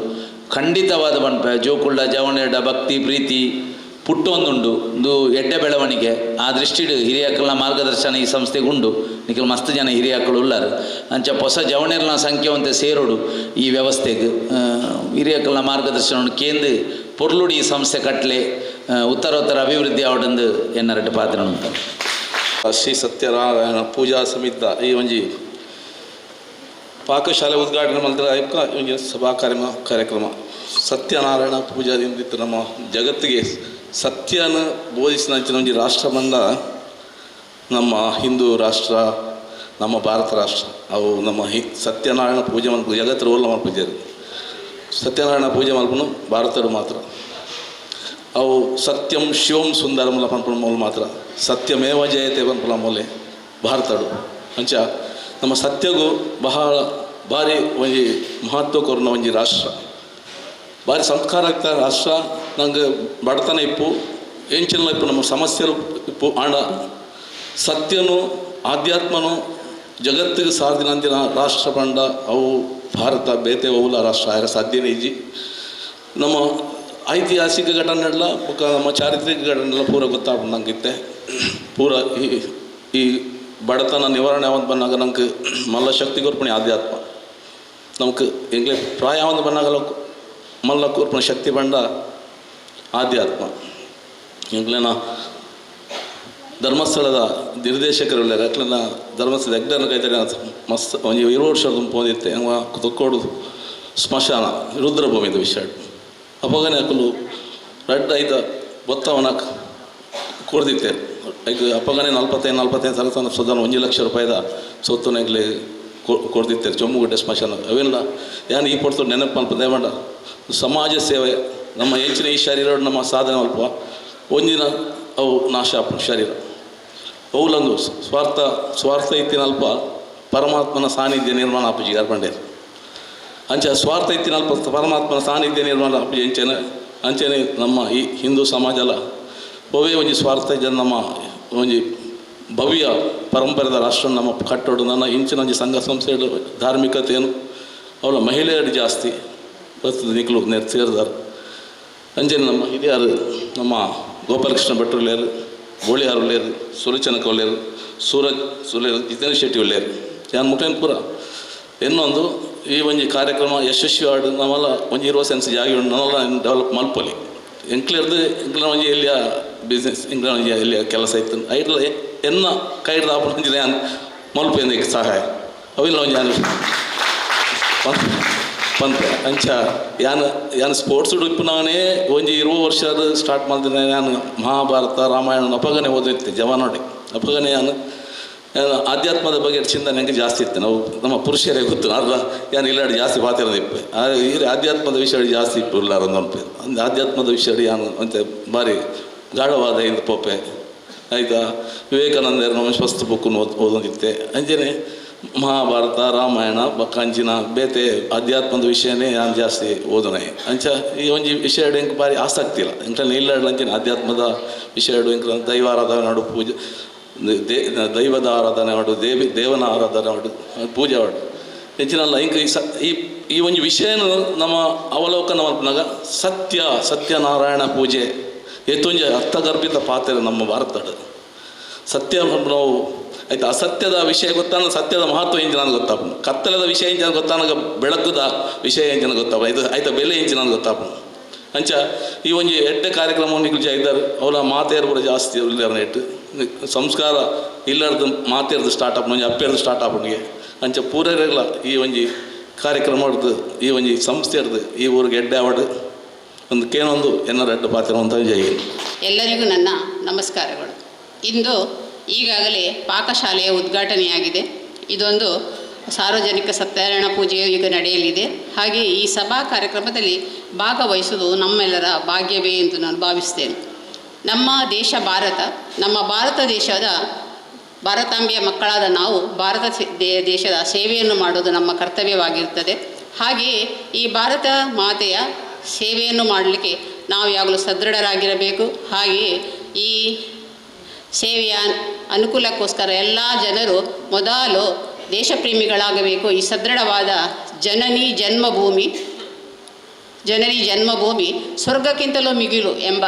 ಖಂಡಿತವಾದ ಪನ್ಪೆ ಜೋಕುಳ್ಳ ಜವಣೆಡ ಭಕ್ತಿ ಪ್ರೀತಿ ಪುಟ್ಟೊಂದುಂಡು ಇಂದು ಎಡ್ಡೆ ಬೆಳವಣಿಗೆ ಆ ದೃಷ್ಟಿಡ್ ಹಿರಿಯಕ್ಕಲ್ನ ಮಾರ್ಗದರ್ಶನ ಈ ಸಂಸ್ಥೆಗೆ ಉಂಡು ನಿಕಲ್ ಮಸ್ತ್ ಜನ ಹಿರಿಯಕ್ಕಳು ಉಳ್ಳಾರು ಅಂಚ ಹೊಸ ಜವಣೆರ್ನ ಸಂಖ್ಯೆ ಒಂತೆ ಸೇರೋಡು ಈ ವ್ಯವಸ್ಥೆಗೆ ಹಿರಿಯಕ್ಕಲ್ನ ಮಾರ್ಗದರ್ಶನ ಕೇಂದ್ರ ಪೊರ್ಲುಡು ಈ ಸಂಸ್ಥೆ ಕಟ್ಲೆ ಉತ್ತರೋತ್ತರ ಅಭಿವೃದ್ಧಿ ಆವಡಂದು ಎನ್ನರಡ್ಡು ಪಾತ್ರ ಉಂಟು. ಶ್ರೀ ಸತ್ಯನಾರಾಯಣ ಪೂಜಾ ಸಮಿತಿ ಈ ಒಂಜಿ ಪಾಕಶಾಲೆ ಉದ್ಘಾಟನೆ ಮಲ್ತರ ಆಯ್ಕ ಒಂಜಿ ಸಭಾ ಕಾರ್ಯಕ್ರಮ ಸತ್ಯನಾರಾಯಣ ಪೂಜಾದಿಂದ ನಮ್ಮ ಜಗತ್ತಿಗೆ ಸತ್ಯನ ಬೋಧಿಸಿದ ಒಂಜಿ ರಾಷ್ಟ್ರ ಬಂದ ನಮ್ಮ ಹಿಂದೂ ರಾಷ್ಟ್ರ ನಮ್ಮ ಭಾರತ ರಾಷ್ಟ್ರ ಅವು ನಮ್ಮ ಸತ್ಯನಾರಾಯಣ ಪೂಜೆ ಮಲ್ಪು ಜಗತ್ತು ರೋಲ್ ಮಲ್ಪುಜೆರ್ ಸತ್ಯನಾರಾಯಣ ಪೂಜೆ ಮಲ್ಪುನು ಭಾರತಡು ಮಾತ್ರ ಅವು ಸತ್ಯಂ ಶಿವಂ ಸುಂದರಮುಲ ಪನ್ಪುನ ಮೂಲ ಮಾತ್ರ ಸತ್ಯಮೇವ ಜಯತೆ ಪನ್ಪುನ ಮೂಲೆ ಭಾರತಡು ಅಂಚ ನಮ್ಮ ಸತ್ಯಗೂ ಬಹಳ ಭಾರಿ ಒಂಜಿ ಮಹತ್ವ ಕೊರ್ನ ಒಂಜಿ ರಾಷ್ಟ್ರ ಭಾರಿ ಸಂಸ್ಕಾರ ಆಗ್ತಾ ರಾಷ್ಟ್ರ ನಂಗೆ ಬಡತನ ಇಪ್ಪು ಎಂಚಿನ ಇಪ್ಪು ನಮ್ಮ ಸಮಸ್ಯೆಲು ಇಪ್ಪು ಆಂಡ ಸತ್ಯನು ಆಧ್ಯಾತ್ಮನು ಜಗತ್ತಿಗೆ ಸಾರ್ದಿನಂತಿನ ರಾಷ್ಟ್ರ ಪಂಡ ಅವು ಭಾರತ ಬೇತೆ ಓಲ ರಾಷ್ಟ್ರ ಆಯರ ಸಾಧ್ಯನೇ ಇಜ್ಜಿ. ನಮ್ಮ ಐತಿಹಾಸಿಕ ಘಟನೆಲ್ಲ ಬೊಕ್ಕ ನಮ್ಮ ಚಾರಿತ್ರಿಕ ಘಟನೆಲ್ಲ ಪೂರ ಗೊತ್ತಾಗ್ಬಿಟ್ಟು ನಂಗಿತ್ತೆ ಪೂರ ಈ ಈ ಬಡತನ ನಿವಾರಣೆ ಯಾವತ್ತು ಬಂದಾಗ ನಂಗೆ ಮಲ್ಲ ಶಕ್ತಿ ಕೊರ್ಪಣೆ ಆಧ್ಯಾತ್ಮ ನಮ್ಗೆ ಎಂಗ್ಲೆ ಪ್ರಾಯ ಒಂದು ಬಂದಾಗಲ ಮಲ್ಲ ಕೊರ್ಪಣೆ ಶಕ್ತಿ ಬಂಡ ಆಧ್ಯಾತ್ಮ. ಎಂಗ್ಲೇನ ಧರ್ಮಸ್ಥಳದ ನಿರ್ದೇಶಕರು ಅಕ್ಲೆನ ಧರ್ಮಸ್ಥಳದ ಎಗ್ಡರ್ನ ಕೈತಾರೆ ಮಸ್ತ್ ಒಂಜಿ 20 ವರ್ಷ ಪೋದಿತ್ತೆ ಅಂಗ ತೊಕ್ಕೋಡು ಸ್ಮಶಾನ ರುದ್ರಭೂಮಿದ ವಿಷಯ ಅಪಗನೆ ಅಕುಲು ರಡ್ಡ್ ಐತ ಬೊತ್ತವನ ಕೊರ್ದಿತ್ತೆ ಐಕ್ ಅಪಗನೆ 45 ಸಾವಿರ ಸದಾನ 1 ಲಕ್ಷ ರೂಪಾಯಿದ ಸೊತ್ತುನ ಎಂಕ್ಲೆ ಕೊರ್ದಿತ್ತೆ ಚೊಮ್ಮುಗುಡ್ಡೆ ಸ್ಮಶಾನ ಅವೆಲ್ಲ ಯಾನ್ ಈ ಪೊರ್ತು ನೆನಪು ಮಲ್ಪ ದೇವಂಡ ಸಮಾಜ ಸೇವೆ ನಮ್ಮ ಹೆಚ್ಚಿನ ಈ ಶರೀರ ನಮ್ಮ ಸಾಧನೆ ಮಲ್ಪ ಒಂದಿನ ಅವು ನಾಶ ಆಪುಂಡು ಶರೀರ ಅವುಲಂದು ಸ್ವಾರ್ಥ ಸ್ವಾರ್ಥ ಇತ್ತಿನಲ್ಪ ಪರಮಾತ್ಮನ ಸಾನ್ನಿಧ್ಯ ನಿರ್ಮಾಣ ಆಪುಜಿ ಅರ್ಪಂಡೇರು ಅಂಚ ಸ್ವಾರ್ಥ ಇತ್ತಿನಲ್ಪ ಪರಮಾತ್ಮನ ಸಾನ್ನಿಧ್ಯ ನಿರ್ಮಾಣ ಆಪುಜಿ ಅಂಚೆನೆ ಅಂಚೆನೆ ನಮ್ಮ ಈ ಹಿಂದೂ ಸಮಾಜಲ ಒವೇ ಒಂಜಿ ಸ್ವಾರ್ಥ ಜನ ನಮ್ಮ ಒಂಜಿ ಭವ್ಯ ಪರಂಪರೆದ ರಾಷ್ಟ್ರ ನಮ್ಮ ಕಟ್ಟೋಡು ನನ್ನ ಇಂಚಿನ ಒಂಜಿ ಸಂಘ ಸಂಸ್ಥೆಗಳು ಧಾರ್ಮಿಕತೆಯನ್ನು ಅವಳ ಮಹಿಳೆಯರು ಜಾಸ್ತಿ ಪ್ರಸ್ತುತ ನಿಕ್ಲು ನೆರ್ ಸೇರಿದಾರೆ. ಅಂಚೆನೆ ನಮ್ಮ ಹಿರಿಯರು ನಮ್ಮ ಗೋಪಾಲಕೃಷ್ಣ ಭಟ್ರು ಲೇರು ಗೋಳಿಯಾರು ಲೇರು ಸುಲೋಚನ ಕೊಲ್ಲೇರು ಸೂರಜ್ ಸುಲೇರು ಜಿತೇಂದ್ರ ಶೆಟ್ಟಿ ಒಳ್ಳೆಯರು ಯಾನ್ ಮುಖೇನ್ ಪೂರ ಇನ್ನೊಂದು ಈ ಒಂಜಿ ಕಾರ್ಯಕ್ರಮ ಯಶಸ್ವಿ ಆಡು ನಮ್ಮಲ್ಲ ಒಂಜಿ 20 ಸೆನ್ಸ್ ಜಾಗಿ ಉಂಡು ನಮ್ಮಲ್ಲ ಡೆವಲಪ್ ಮಲ್ಪೊಲಿ ಎಂಕ್ಲೆರ್ದು ಎಂಕ್ಲ ಒಂಜಿ ಎಲ್ಲಿಯ ಬಿಸ್ನೆಸ್ ಎಂಕ್ಲ ಒಂಜಿ ಎಲ್ಲಿಯ ಕೆಲಸ ಇತ್ತು ಐಟ್ಲ ಎನ್ನ ಕೈಡ್ದ ಆಪುಂಡು ಯಾನ್ ಮಲ್ಪ ಎಂದಕ್ಕೆ ಸಹಾಯ ಅವಿಲ್ಲ ಒಂಜಿ ಯಾನ್ ಪಂತೆ ಅಂಚ ಯಾನ್ ಯಾನ್ ಸ್ಪೋರ್ಟ್ಸ್ ಉಡುಪುನಾನೇ ಒಂಜಿ 20 ವರ್ಷದ ಸ್ಟಾರ್ಟ್ ಮಾಡಿದ್ರೆ ನಾನು ಮಹಾಭಾರತ ರಾಮಾಯಣ ಅಪಗನೆ ಓದಿತ್ತೆ ಜವಾನೋಡಿ ಅಪಗನೆ ಯಾನ್ ಆಧ್ಯಾತ್ಮದ ಬಗ್ಗೆ ಚಿಂತನೆ ನಂಗೆ ಜಾಸ್ತಿ ಇತ್ತು. ನಾವು ನಮ್ಮ ಪುರುಷರೇ ಗೊತ್ತು ಅಲ್ಲ ಯಾನ್ ಇಲ್ಲಾಡಿ ಜಾಸ್ತಿ ಪಾತಿರೋದಿಪ್ಪೆ ಈ ಆಧ್ಯಾತ್ಮದ ವಿಷಯ ಜಾಸ್ತಿ ಇಪ್ಪು ಇಲ್ಲಾರ ಒಂದು ಆಧ್ಯಾತ್ಮದ ವಿಷಯ ಯಾನು ಅಂತೆ ಭಾರಿ ಗಾಢವಾದ ಇಂದು ಪೋಪೆ ಆಯಿತಾ ವಿವೇಕಾನಂದರ ನಮ್ಮ ಸ್ವಸ್ಥ ಬುಕ್ಕನ್ನು ಓದೋದಿತ್ತೆ ಅಂಚೆನೆ ಮಹಾಭಾರತ ರಾಮಾಯಣ ಬೊಕ್ಕ ಅಂಚಿನ ಬೇತೆ ಆಧ್ಯಾತ್ಮದ ವಿಷಯನೇ ನಾನು ಜಾಸ್ತಿ ಓದನೆ ಅಂಚ ಈ ಒಂಜಿ ವಿಷಯ ಎಂಕ್ ಭಾರಿ ಆಸಕ್ತಿ ಇಲ್ಲ ಎಂಕ್ಲ ಇಲ್ಲಾಡ್ಲ ಅಂಚನೆ ಆಧ್ಯಾತ್ಮದ ವಿಷಯ ಎಂಕ್ಲ ದೈವಾರಾಧನೆ ಮಾಡು ಪೂಜೆ ದೈವದ ಆರಾಧನೆ ಮಾಡು ದೇವನ ಆರಾಧನೆ ಮಾಡು ಪೂಜೆ ಮಾಡು ಹೆಚ್ಚಿನಲ್ಲ ಇಂಕ್ ಈ ಈ ಒಂಜಿ ವಿಷಯನ ನಮ್ಮ ಅವಲೋಕನ ಮಲ್ಪುನಗ ಸತ್ಯ ಸತ್ಯನಾರಾಯಣ ಪೂಜೆ ಏತೊಂಜಿ ಅರ್ಥಗರ್ಭಿತ ಪಾತ್ರ ನಮ್ಮ ಭಾರತದ ಸತ್ಯ ನಾವು ಆಯ್ತು ಅಸತ್ಯದ ವಿಷಯ ಗೊತ್ತಾನ ಸತ್ಯದ ಮಹತ್ವ ಎಂಚಿನ ಗೊತ್ತಾಪುಂಡು ಕತ್ತಲದ ವಿಷಯ ಎಂಚಿನ ಗೊತ್ತಾನಗ ಬೆಳಕುದ ವಿಷಯ ಎಂಚಿನ ಗೊತ್ತಾಪ ಇದು ಆಯ್ತಾ ಬೆಲೆ ಎಂಚಿನ ಗೊತ್ತಾಪುಂಡು. ಅಂಚ ಈ ಒಂಜಿ ಎಡ್ಡೆ ಕಾರ್ಯಕ್ರಮವನ್ನು ನಿಕ್ಲು ಇದ್ದಾರೆ ಅವಳ ಮಾತೆಯರು ಕೂಡ ಜಾಸ್ತಿ ಇಲ್ಲಾರ ಸಂಸ್ಕಾರ ಇಲ್ಲಾರ್ದು ಮಾತೆಯರ್ದು ಸ್ಟಾರ್ಟ್ ಆಪುಂಡು ಒಂಜಿ ಅಪ್ಪೆರ್ದು ಸ್ಟಾರ್ಟ್ ಆಪುಂಡಿಗೆ ಅಂಚ ಪೂರರೆಗ್ಲ ಈ ಒಂಜಿ ಕಾರ್ಯಕ್ರಮ ಹಿಡ್ದು ಈ ಒಂಜಿ ಸಂಸ್ಥೆ ಹಿಡ್ದು ಈ ಊರಿಗೆ ಎಡ್ಡೆ ಆವಡ್ ಒಂದು ಕೇನೊಂದು ಎನ್ನರ ಎಡ್ಡೆ ಪಾತ್ರ ಅಂತ ಜೈ. ಎಲ್ಲರಿಗೂ ನನ್ನ ನಮಸ್ಕಾರಗಳು. ಇಂದು ಈಗಾಗಲೇ ಪಾಕಶಾಲೆಯ ಉದ್ಘಾಟನೆಯಾಗಿದೆ. ಇದೊಂದು ಸಾರ್ವಜನಿಕ ಸತ್ಯನಾರಾಯಣ ಪೂಜೆಯು ಈಗ ನಡೆಯಲಿದೆ. ಹಾಗೆ ಈ ಸಭಾ ಕಾರ್ಯಕ್ರಮದಲ್ಲಿ ಭಾಗವಹಿಸುವುದು ನಮ್ಮೆಲ್ಲರ ಭಾಗ್ಯವೇ ಎಂದು ನಾನು ಭಾವಿಸ್ತೇನೆ. ನಮ್ಮ ದೇಶ ಭಾರತ, ನಮ್ಮ ಭಾರತ ದೇಶದ ಭಾರತಾಂಬೆಯ ಮಕ್ಕಳಾದ ನಾವು ಭಾರತ ದೇಶದ ಸೇವೆಯನ್ನು ಮಾಡುವುದು ನಮ್ಮ ಕರ್ತವ್ಯವಾಗಿರುತ್ತದೆ. ಹಾಗೆಯೇ ಈ ಭಾರತ ಮಾತೆಯ ಸೇವೆಯನ್ನು ಮಾಡಲಿಕ್ಕೆ ನಾವು ಯಾವಾಗಲೂ ಸದೃಢರಾಗಿರಬೇಕು. ಹಾಗೆಯೇ ಈ ಸೇವೆಯ ಅನುಕೂಲಕ್ಕೋಸ್ಕರ ಎಲ್ಲ ಜನರು ಮೊದಲು ದೇಶಪ್ರೇಮಿಗಳಾಗಬೇಕು. ಈ ಸದೃಢವಾದ ಜನನಿ ಜನ್ಮಭೂಮಿ ಜನನಿ ಜನ್ಮಭೂಮಿ ಸ್ವರ್ಗಕ್ಕಿಂತಲೂ ಮಿಗಿಲು ಎಂಬ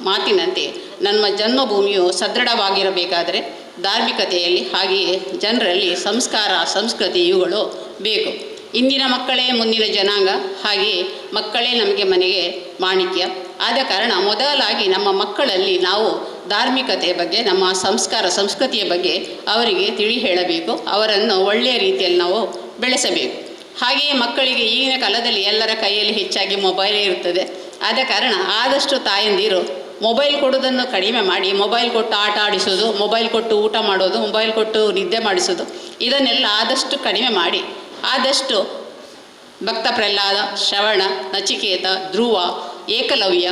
ಮಾತಿನಂತೆ ನಮ್ಮ ಜನ್ಮಭೂಮಿಯು ಸದೃಢವಾಗಿರಬೇಕಾದರೆ ಧಾರ್ಮಿಕತೆಯಲ್ಲಿ ಹಾಗೆಯೇ ಜನರಲ್ಲಿ ಸಂಸ್ಕಾರ, ಸಂಸ್ಕೃತಿ ಇವುಗಳು ಬೇಕು. ಇಂದಿನ ಮಕ್ಕಳೇ ಮುಂದಿನ ಜನಾಂಗ, ಹಾಗೆಯೇ ಮಕ್ಕಳೇ ನಮಗೆ ಮನೆಗೆ ಮಾಣಿಕ್ಯ. ಆದ ಕಾರಣ ಮೊದಲಾಗಿ ನಮ್ಮ ಮಕ್ಕಳಲ್ಲಿ ನಾವು ಧಾರ್ಮಿಕತೆಯ ಬಗ್ಗೆ, ನಮ್ಮ ಸಂಸ್ಕಾರ ಸಂಸ್ಕೃತಿಯ ಬಗ್ಗೆ ಅವರಿಗೆ ತಿಳಿ ಹೇಳಬೇಕು. ಅವರನ್ನು ಒಳ್ಳೆಯ ರೀತಿಯಲ್ಲಿ ನಾವು ಬೆಳೆಸಬೇಕು. ಹಾಗೆಯೇ ಮಕ್ಕಳಿಗೆ ಈಗಿನ ಕಾಲದಲ್ಲಿ ಎಲ್ಲರ ಕೈಯಲ್ಲಿ ಹೆಚ್ಚಾಗಿ ಮೊಬೈಲೇ ಇರ್ತದೆ. ಆದ ಕಾರಣ ಆದಷ್ಟು ತಾಯಂದಿರು ಮೊಬೈಲ್ ಕೊಡೋದನ್ನು ಕಡಿಮೆ ಮಾಡಿ, ಮೊಬೈಲ್ ಕೊಟ್ಟು ಆಟ ಆಡಿಸೋದು, ಮೊಬೈಲ್ ಕೊಟ್ಟು ಊಟ ಮಾಡೋದು, ಮೊಬೈಲ್ ಕೊಟ್ಟು ನಿದ್ದೆ ಮಾಡಿಸೋದು, ಇದನ್ನೆಲ್ಲ ಆದಷ್ಟು ಕಡಿಮೆ ಮಾಡಿ ಆದಷ್ಟು ಭಕ್ತ ಪ್ರಹ್ಲಾದ, ಶ್ರವಣ, ನಚಿಕೇತ, ಧ್ರುವ, ಏಕಲವ್ಯ,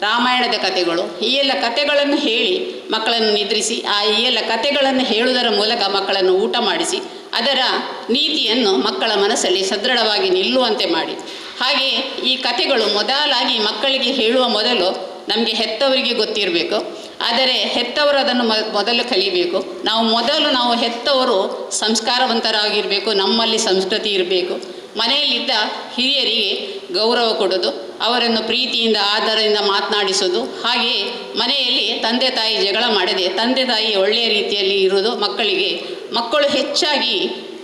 ರಾಮಾಯಣದ ಕಥೆಗಳು, ಈ ಎಲ್ಲ ಕಥೆಗಳನ್ನು ಹೇಳಿ ಮಕ್ಕಳನ್ನು ನಿದ್ರಿಸಿ, ಈ ಎಲ್ಲ ಕಥೆಗಳನ್ನು ಹೇಳುವುದರ ಮೂಲಕ ಮಕ್ಕಳನ್ನು ಊಟ ಮಾಡಿಸಿ ಅದರ ನೀತಿಯನ್ನು ಮಕ್ಕಳ ಮನಸ್ಸಲ್ಲಿ ಸದೃಢವಾಗಿ ನಿಲ್ಲುವಂತೆ ಮಾಡಿ. ಹಾಗೆಯೇ ಈ ಕಥೆಗಳು ಮೊದಲಾಗಿ ಮಕ್ಕಳಿಗೆ ಹೇಳುವ ಮೊದಲು ನಮಗೆ ಹೆತ್ತವರಿಗೆ ಗೊತ್ತಿರಬೇಕು. ಆದರೆ ಹೆತ್ತವರು ಅದನ್ನು ಮೊದಲು ಕಲಿಬೇಕು. ನಾವು ಹೆತ್ತವರು ಸಂಸ್ಕಾರವಂತರಾಗಿರಬೇಕು, ನಮ್ಮಲ್ಲಿ ಸಂಸ್ಕೃತಿ ಇರಬೇಕು. ಮನೆಯಲ್ಲಿದ್ದ ಹಿರಿಯರಿಗೆ ಗೌರವ ಕೊಡೋದು, ಅವರನ್ನು ಪ್ರೀತಿಯಿಂದ ಆದರದಿಂದ ಮಾತನಾಡಿಸೋದು, ಹಾಗೆಯೇ ಮನೆಯಲ್ಲಿ ತಂದೆ ತಾಯಿ ಜಗಳ ಮಾಡದೆ ತಂದೆ ತಾಯಿ ಒಳ್ಳೆಯ ರೀತಿಯಲ್ಲಿ ಇರೋದು. ಮಕ್ಕಳು ಹೆಚ್ಚಾಗಿ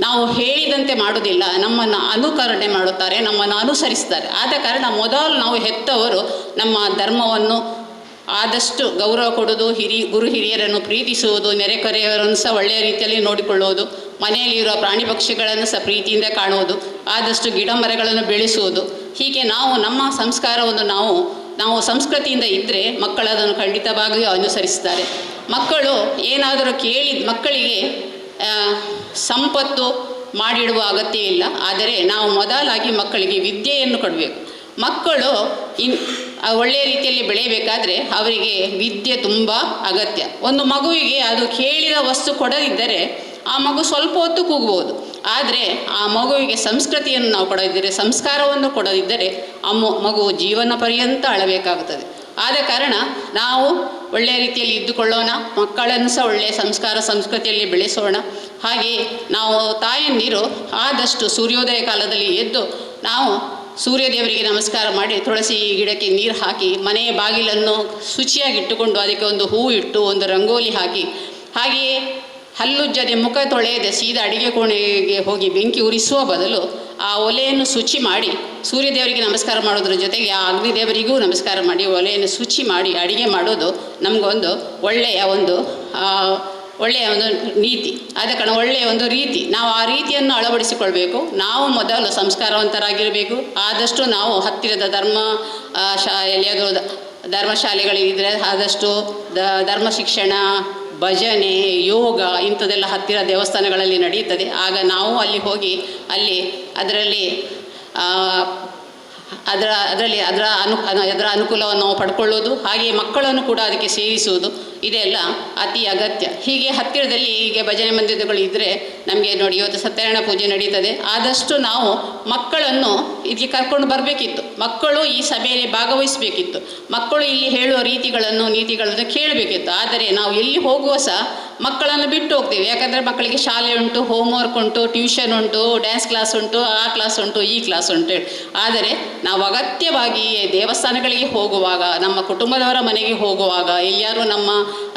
ನಾವು ಹೇಳಿದಂತೆ ಮಾಡೋದಿಲ್ಲ, ನಮ್ಮನ್ನು ಅನುಕರಣೆ ಮಾಡುತ್ತಾರೆ, ನಮ್ಮನ್ನು ಅನುಸರಿಸ್ತಾರೆ. ಆದ ಕಾರಣ ಮೊದಲು ನಾವು ಹೆತ್ತವರು ನಮ್ಮ ಧರ್ಮವನ್ನು ಆದಷ್ಟು ಗೌರವ ಕೊಡೋದು, ಗುರು ಹಿರಿಯರನ್ನು ಪ್ರೀತಿಸುವುದು, ನೆರೆಕರೆಯವರನ್ನು ಸಹ ಒಳ್ಳೆಯ ರೀತಿಯಲ್ಲಿ ನೋಡಿಕೊಳ್ಳುವುದು, ಮನೆಯಲ್ಲಿರುವ ಪ್ರಾಣಿ ಪಕ್ಷಿಗಳನ್ನು ಸಹ ಪ್ರೀತಿಯಿಂದ ಕಾಣುವುದು, ಆದಷ್ಟು ಗಿಡ ಮರಗಳನ್ನು ಬೆಳೆಸುವುದು. ಹೀಗೆ ನಾವು ನಮ್ಮ ಸಂಸ್ಕಾರವನ್ನು ನಾವು ಸಂಸ್ಕೃತಿಯಿಂದ ಇದ್ದರೆ ಮಕ್ಕಳು ಅದನ್ನು ಖಂಡಿತವಾಗಿಯೂ ಅನುಸರಿಸ್ತಾರೆ. ಮಕ್ಕಳು ಏನಾದರೂ ಕೇಳಿ ಮಕ್ಕಳಿಗೆ ಸಂಪತ್ತು ಮಾಡಿಡುವ ಅಗತ್ಯ ಇಲ್ಲ. ಆದರೆ ನಾವು ಮೊದಲಾಗಿ ಮಕ್ಕಳಿಗೆ ವಿದ್ಯೆಯನ್ನು ಕೊಡಬೇಕು. ಮಕ್ಕಳು ಒಳ್ಳೆಯ ರೀತಿಯಲ್ಲಿ ಬೆಳೆಯಬೇಕಾದರೆ ಅವರಿಗೆ ವಿದ್ಯೆ ತುಂಬ ಅಗತ್ಯ. ಒಂದು ಮಗುವಿಗೆ ಅದು ಕೇಳಿದ ವಸ್ತು ಕೊಡದಿದ್ದರೆ ಆ ಮಗು ಸ್ವಲ್ಪ ಹೊತ್ತು ಕೂಗ್ಬೋದು. ಆದರೆ ಆ ಮಗುವಿಗೆ ಸಂಸ್ಕೃತಿಯನ್ನು ನಾವು ಕೊಡದಿದ್ದರೆ, ಸಂಸ್ಕಾರವನ್ನು ಕೊಡದಿದ್ದರೆ ಆ ಮಗು ಜೀವನ ಪರ್ಯಂತ ಅಳಬೇಕಾಗುತ್ತದೆ. ಆದ ಕಾರಣ ನಾವು ಒಳ್ಳೆಯ ರೀತಿಯಲ್ಲಿ ಇದ್ದುಕೊಳ್ಳೋಣ, ಮಕ್ಕಳನ್ನು ಸಹ ಒಳ್ಳೆಯ ಸಂಸ್ಕಾರ ಸಂಸ್ಕೃತಿಯಲ್ಲಿ ಬೆಳೆಸೋಣ. ಹಾಗೆಯೇ ನಾವು ತಾಯಂದಿರು ಆದಷ್ಟು ಸೂರ್ಯೋದಯ ಕಾಲದಲ್ಲಿ ಎದ್ದು ನಾವು ಸೂರ್ಯದೇವರಿಗೆ ನಮಸ್ಕಾರ ಮಾಡಿ ತುಳಸಿ ಗಿಡಕ್ಕೆ ನೀರು ಹಾಕಿ ಮನೆಯ ಬಾಗಿಲನ್ನು ಶುಚಿಯಾಗಿಟ್ಟುಕೊಂಡು ಅದಕ್ಕೆ ಒಂದು ಹೂವು ಇಟ್ಟು ಒಂದು ರಂಗೋಲಿ ಹಾಕಿ, ಹಾಗೆಯೇ ಹಲ್ಲುಜ್ಜದೆ ಮುಖ ತೊಳೆಯದೆ ಸೀದಾ ಅಡಿಗೆ ಕೋಣೆಗೆ ಹೋಗಿ ಬೆಂಕಿ ಉರಿಸುವ ಬದಲು ಆ ಒಲೆಯನ್ನು ಶುಚಿ ಮಾಡಿ ಸೂರ್ಯದೇವರಿಗೆ ನಮಸ್ಕಾರ ಮಾಡೋದ್ರ ಜೊತೆಗೆ ಆ ಅಗ್ನಿದೇವರಿಗೂ ನಮಸ್ಕಾರ ಮಾಡಿ ಒಲೆಯನ್ನು ಶುಚಿ ಮಾಡಿ ಅಡಿಗೆ ಮಾಡೋದು ನಮಗೊಂದು ಒಳ್ಳೆಯ ಒಂದು ನೀತಿ. ಆದ ಕಾರಣ ಒಳ್ಳೆಯ ಒಂದು ರೀತಿ, ನಾವು ಆ ರೀತಿಯನ್ನು ಅಳವಡಿಸಿಕೊಳ್ಬೇಕು. ನಾವು ಮೊದಲು ಸಂಸ್ಕಾರವಂತರಾಗಿರಬೇಕು. ಆದಷ್ಟು ನಾವು ಹತ್ತಿರದ ಧರ್ಮ ಎಲ್ಲಿಯಾದರೂ ಧರ್ಮಶಾಲೆಗಳಿದ್ದರೆ ಆದಷ್ಟು ಧರ್ಮ ಶಿಕ್ಷಣ, ಭಜನೆ, ಯೋಗ ಇಂಥದ್ದೆಲ್ಲ ಹತ್ತಿರ ದೇವಸ್ಥಾನಗಳಲ್ಲಿ ನಡೆಯುತ್ತದೆ. ಆಗ ನಾವು ಅಲ್ಲಿ ಹೋಗಿ ಅಲ್ಲಿ ಅದರಲ್ಲಿ ಅದರ ಅದರಲ್ಲಿ ಅದರ ಅನು ಅದರ ಅನುಕೂಲವನ್ನು ನಾವು ಪಡ್ಕೊಳ್ಳೋದು, ಹಾಗೆಯೇ ಮಕ್ಕಳನ್ನು ಕೂಡ ಅದಕ್ಕೆ ಸೇರಿಸುವುದು, ಇದೆಲ್ಲ ಅತಿ ಅಗತ್ಯ. ಹೀಗೆ ಹತ್ತಿರದಲ್ಲಿ ಹೀಗೆ ಭಜನೆ ಮಂದಿರಗಳು ಇದ್ದರೆ ನಮಗೆ ನೋಡಿ ಇವತ್ತು ಸತ್ಯನಾರಾಯಣ ಪೂಜೆ ನಡೀತದೆ. ಆದಷ್ಟು ನಾವು ಮಕ್ಕಳನ್ನು ಇದಕ್ಕೆ ಕರ್ಕೊಂಡು ಬರಬೇಕಿತ್ತು. ಮಕ್ಕಳು ಈ ಸಭೆಯಲ್ಲಿ ಭಾಗವಹಿಸಬೇಕಿತ್ತು. ಮಕ್ಕಳು ಇಲ್ಲಿ ಹೇಳುವ ರೀತಿಗಳನ್ನು ನೀತಿಗಳನ್ನು ಕೇಳಬೇಕಿತ್ತು. ಆದರೆ ನಾವು ಎಲ್ಲಿ ಹೋಗುವ ಸಹ ಮಕ್ಕಳನ್ನು ಬಿಟ್ಟು ಹೋಗ್ತೀವಿ. ಯಾಕಂದರೆ ಮಕ್ಕಳಿಗೆ ಶಾಲೆ ಉಂಟು, ಹೋಮ್ವರ್ಕ್ ಉಂಟು, ಟ್ಯೂಷನ್ ಉಂಟು, ಡ್ಯಾನ್ಸ್ ಕ್ಲಾಸ್ ಉಂಟು, ಆ ಕ್ಲಾಸ್ ಉಂಟು, ಈ ಕ್ಲಾಸ್ ಉಂಟು. ಆದರೆ ನಾವು ಅಗತ್ಯವಾಗಿ ದೇವಸ್ಥಾನಗಳಿಗೆ ಹೋಗುವಾಗ, ನಮ್ಮ ಕುಟುಂಬದವರ ಮನೆಗೆ ಹೋಗುವಾಗ, ಎಲ್ಲಿಯಾರು ನಮ್ಮ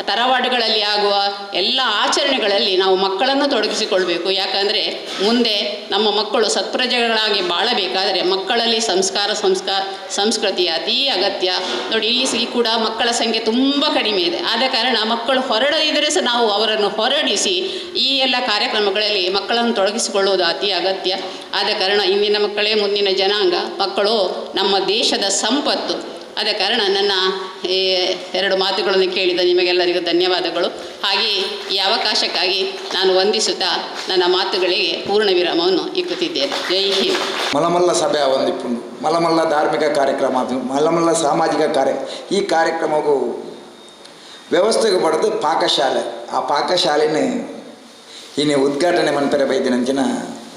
ತರವಾಡುಗಳಲ್ಲಿ ಆಗುವ ಎಲ್ಲ ಆಚರಣೆಗಳಲ್ಲಿ ನಾವು ಮಕ್ಕಳನ್ನು ತೊಡಗಿಸಿಕೊಳ್ಬೇಕು. ಯಾಕಂದರೆ ಮುಂದೆ ನಮ್ಮ ಮಕ್ಕಳು ಸತ್ಪ್ರಜೆಗಳಾಗಿ ಬಾಳಬೇಕಾದರೆ ಮಕ್ಕಳಲ್ಲಿ ಸಂಸ್ಕಾರ ಸಂಸ್ಕೃತಿ ಅತೀ ಅಗತ್ಯ. ನೋಡಿ, ಇಲ್ಲಿ ಕೂಡ ಮಕ್ಕಳ ಸಂಖ್ಯೆ ತುಂಬ ಕಡಿಮೆ ಇದೆ. ಆದ ಕಾರಣ ಮಕ್ಕಳು ಹೊರಡದಿದ್ದರೆ ಸಹ ನಾವು ಅವರನ್ನು ಹೊರಡಿಸಿ ಈ ಎಲ್ಲ ಕಾರ್ಯಕ್ರಮಗಳಲ್ಲಿ ಮಕ್ಕಳನ್ನು ತೊಡಗಿಸಿಕೊಳ್ಳುವುದು ಅತಿ ಅಗತ್ಯ. ಆದ ಕಾರಣ ಇಂದಿನ ಮಕ್ಕಳೇ ಮುಂದಿನ ಜನಾಂಗ, ಮಕ್ಕಳು ನಮ್ಮ ದೇಶದ ಸಂಪತ್ತು. ಆದ ಕಾರಣ ನನ್ನ ಈ ಎರಡು ಮಾತುಗಳನ್ನು ಕೇಳಿದ ನಿಮಗೆಲ್ಲರಿಗೂ ಧನ್ಯವಾದಗಳು. ಹಾಗೆಯೇ ಈ ಅವಕಾಶಕ್ಕಾಗಿ ನಾನು ವಂದಿಸುತ್ತಾ ನನ್ನ ಮಾತುಗಳಿಗೆ ಪೂರ್ಣ ವಿರಾಮವನ್ನು ಇಕ್ಕುತ್ತಿದ್ದೇನೆ. ಜೈ ಹಿಂದ್. ಮಲಮಲ್ಲ ಸಭೆ ಒಂದಿಪ್ಪುಂಡು, ಮಲಮಲ್ಲ ಧಾರ್ಮಿಕ ಕಾರ್ಯಕ್ರಮ, ಮಲಮಲ್ಲ ಸಾಮಾಜಿಕ ಕಾರ್ಯ, ಈ ಕಾರ್ಯಕ್ರಮಕ್ಕೂ ವ್ಯವಸ್ಥೆಗೆ ಪಡೆದು ಪಾಕಶಾಲೆ, ಆ ಪಾಕಶಾಲೆನೇ ಇನ್ನೇ ಉದ್ಘಾಟನೆ ಮನ್ಪೆರೆ ಬೈದಿನಂಚಿನ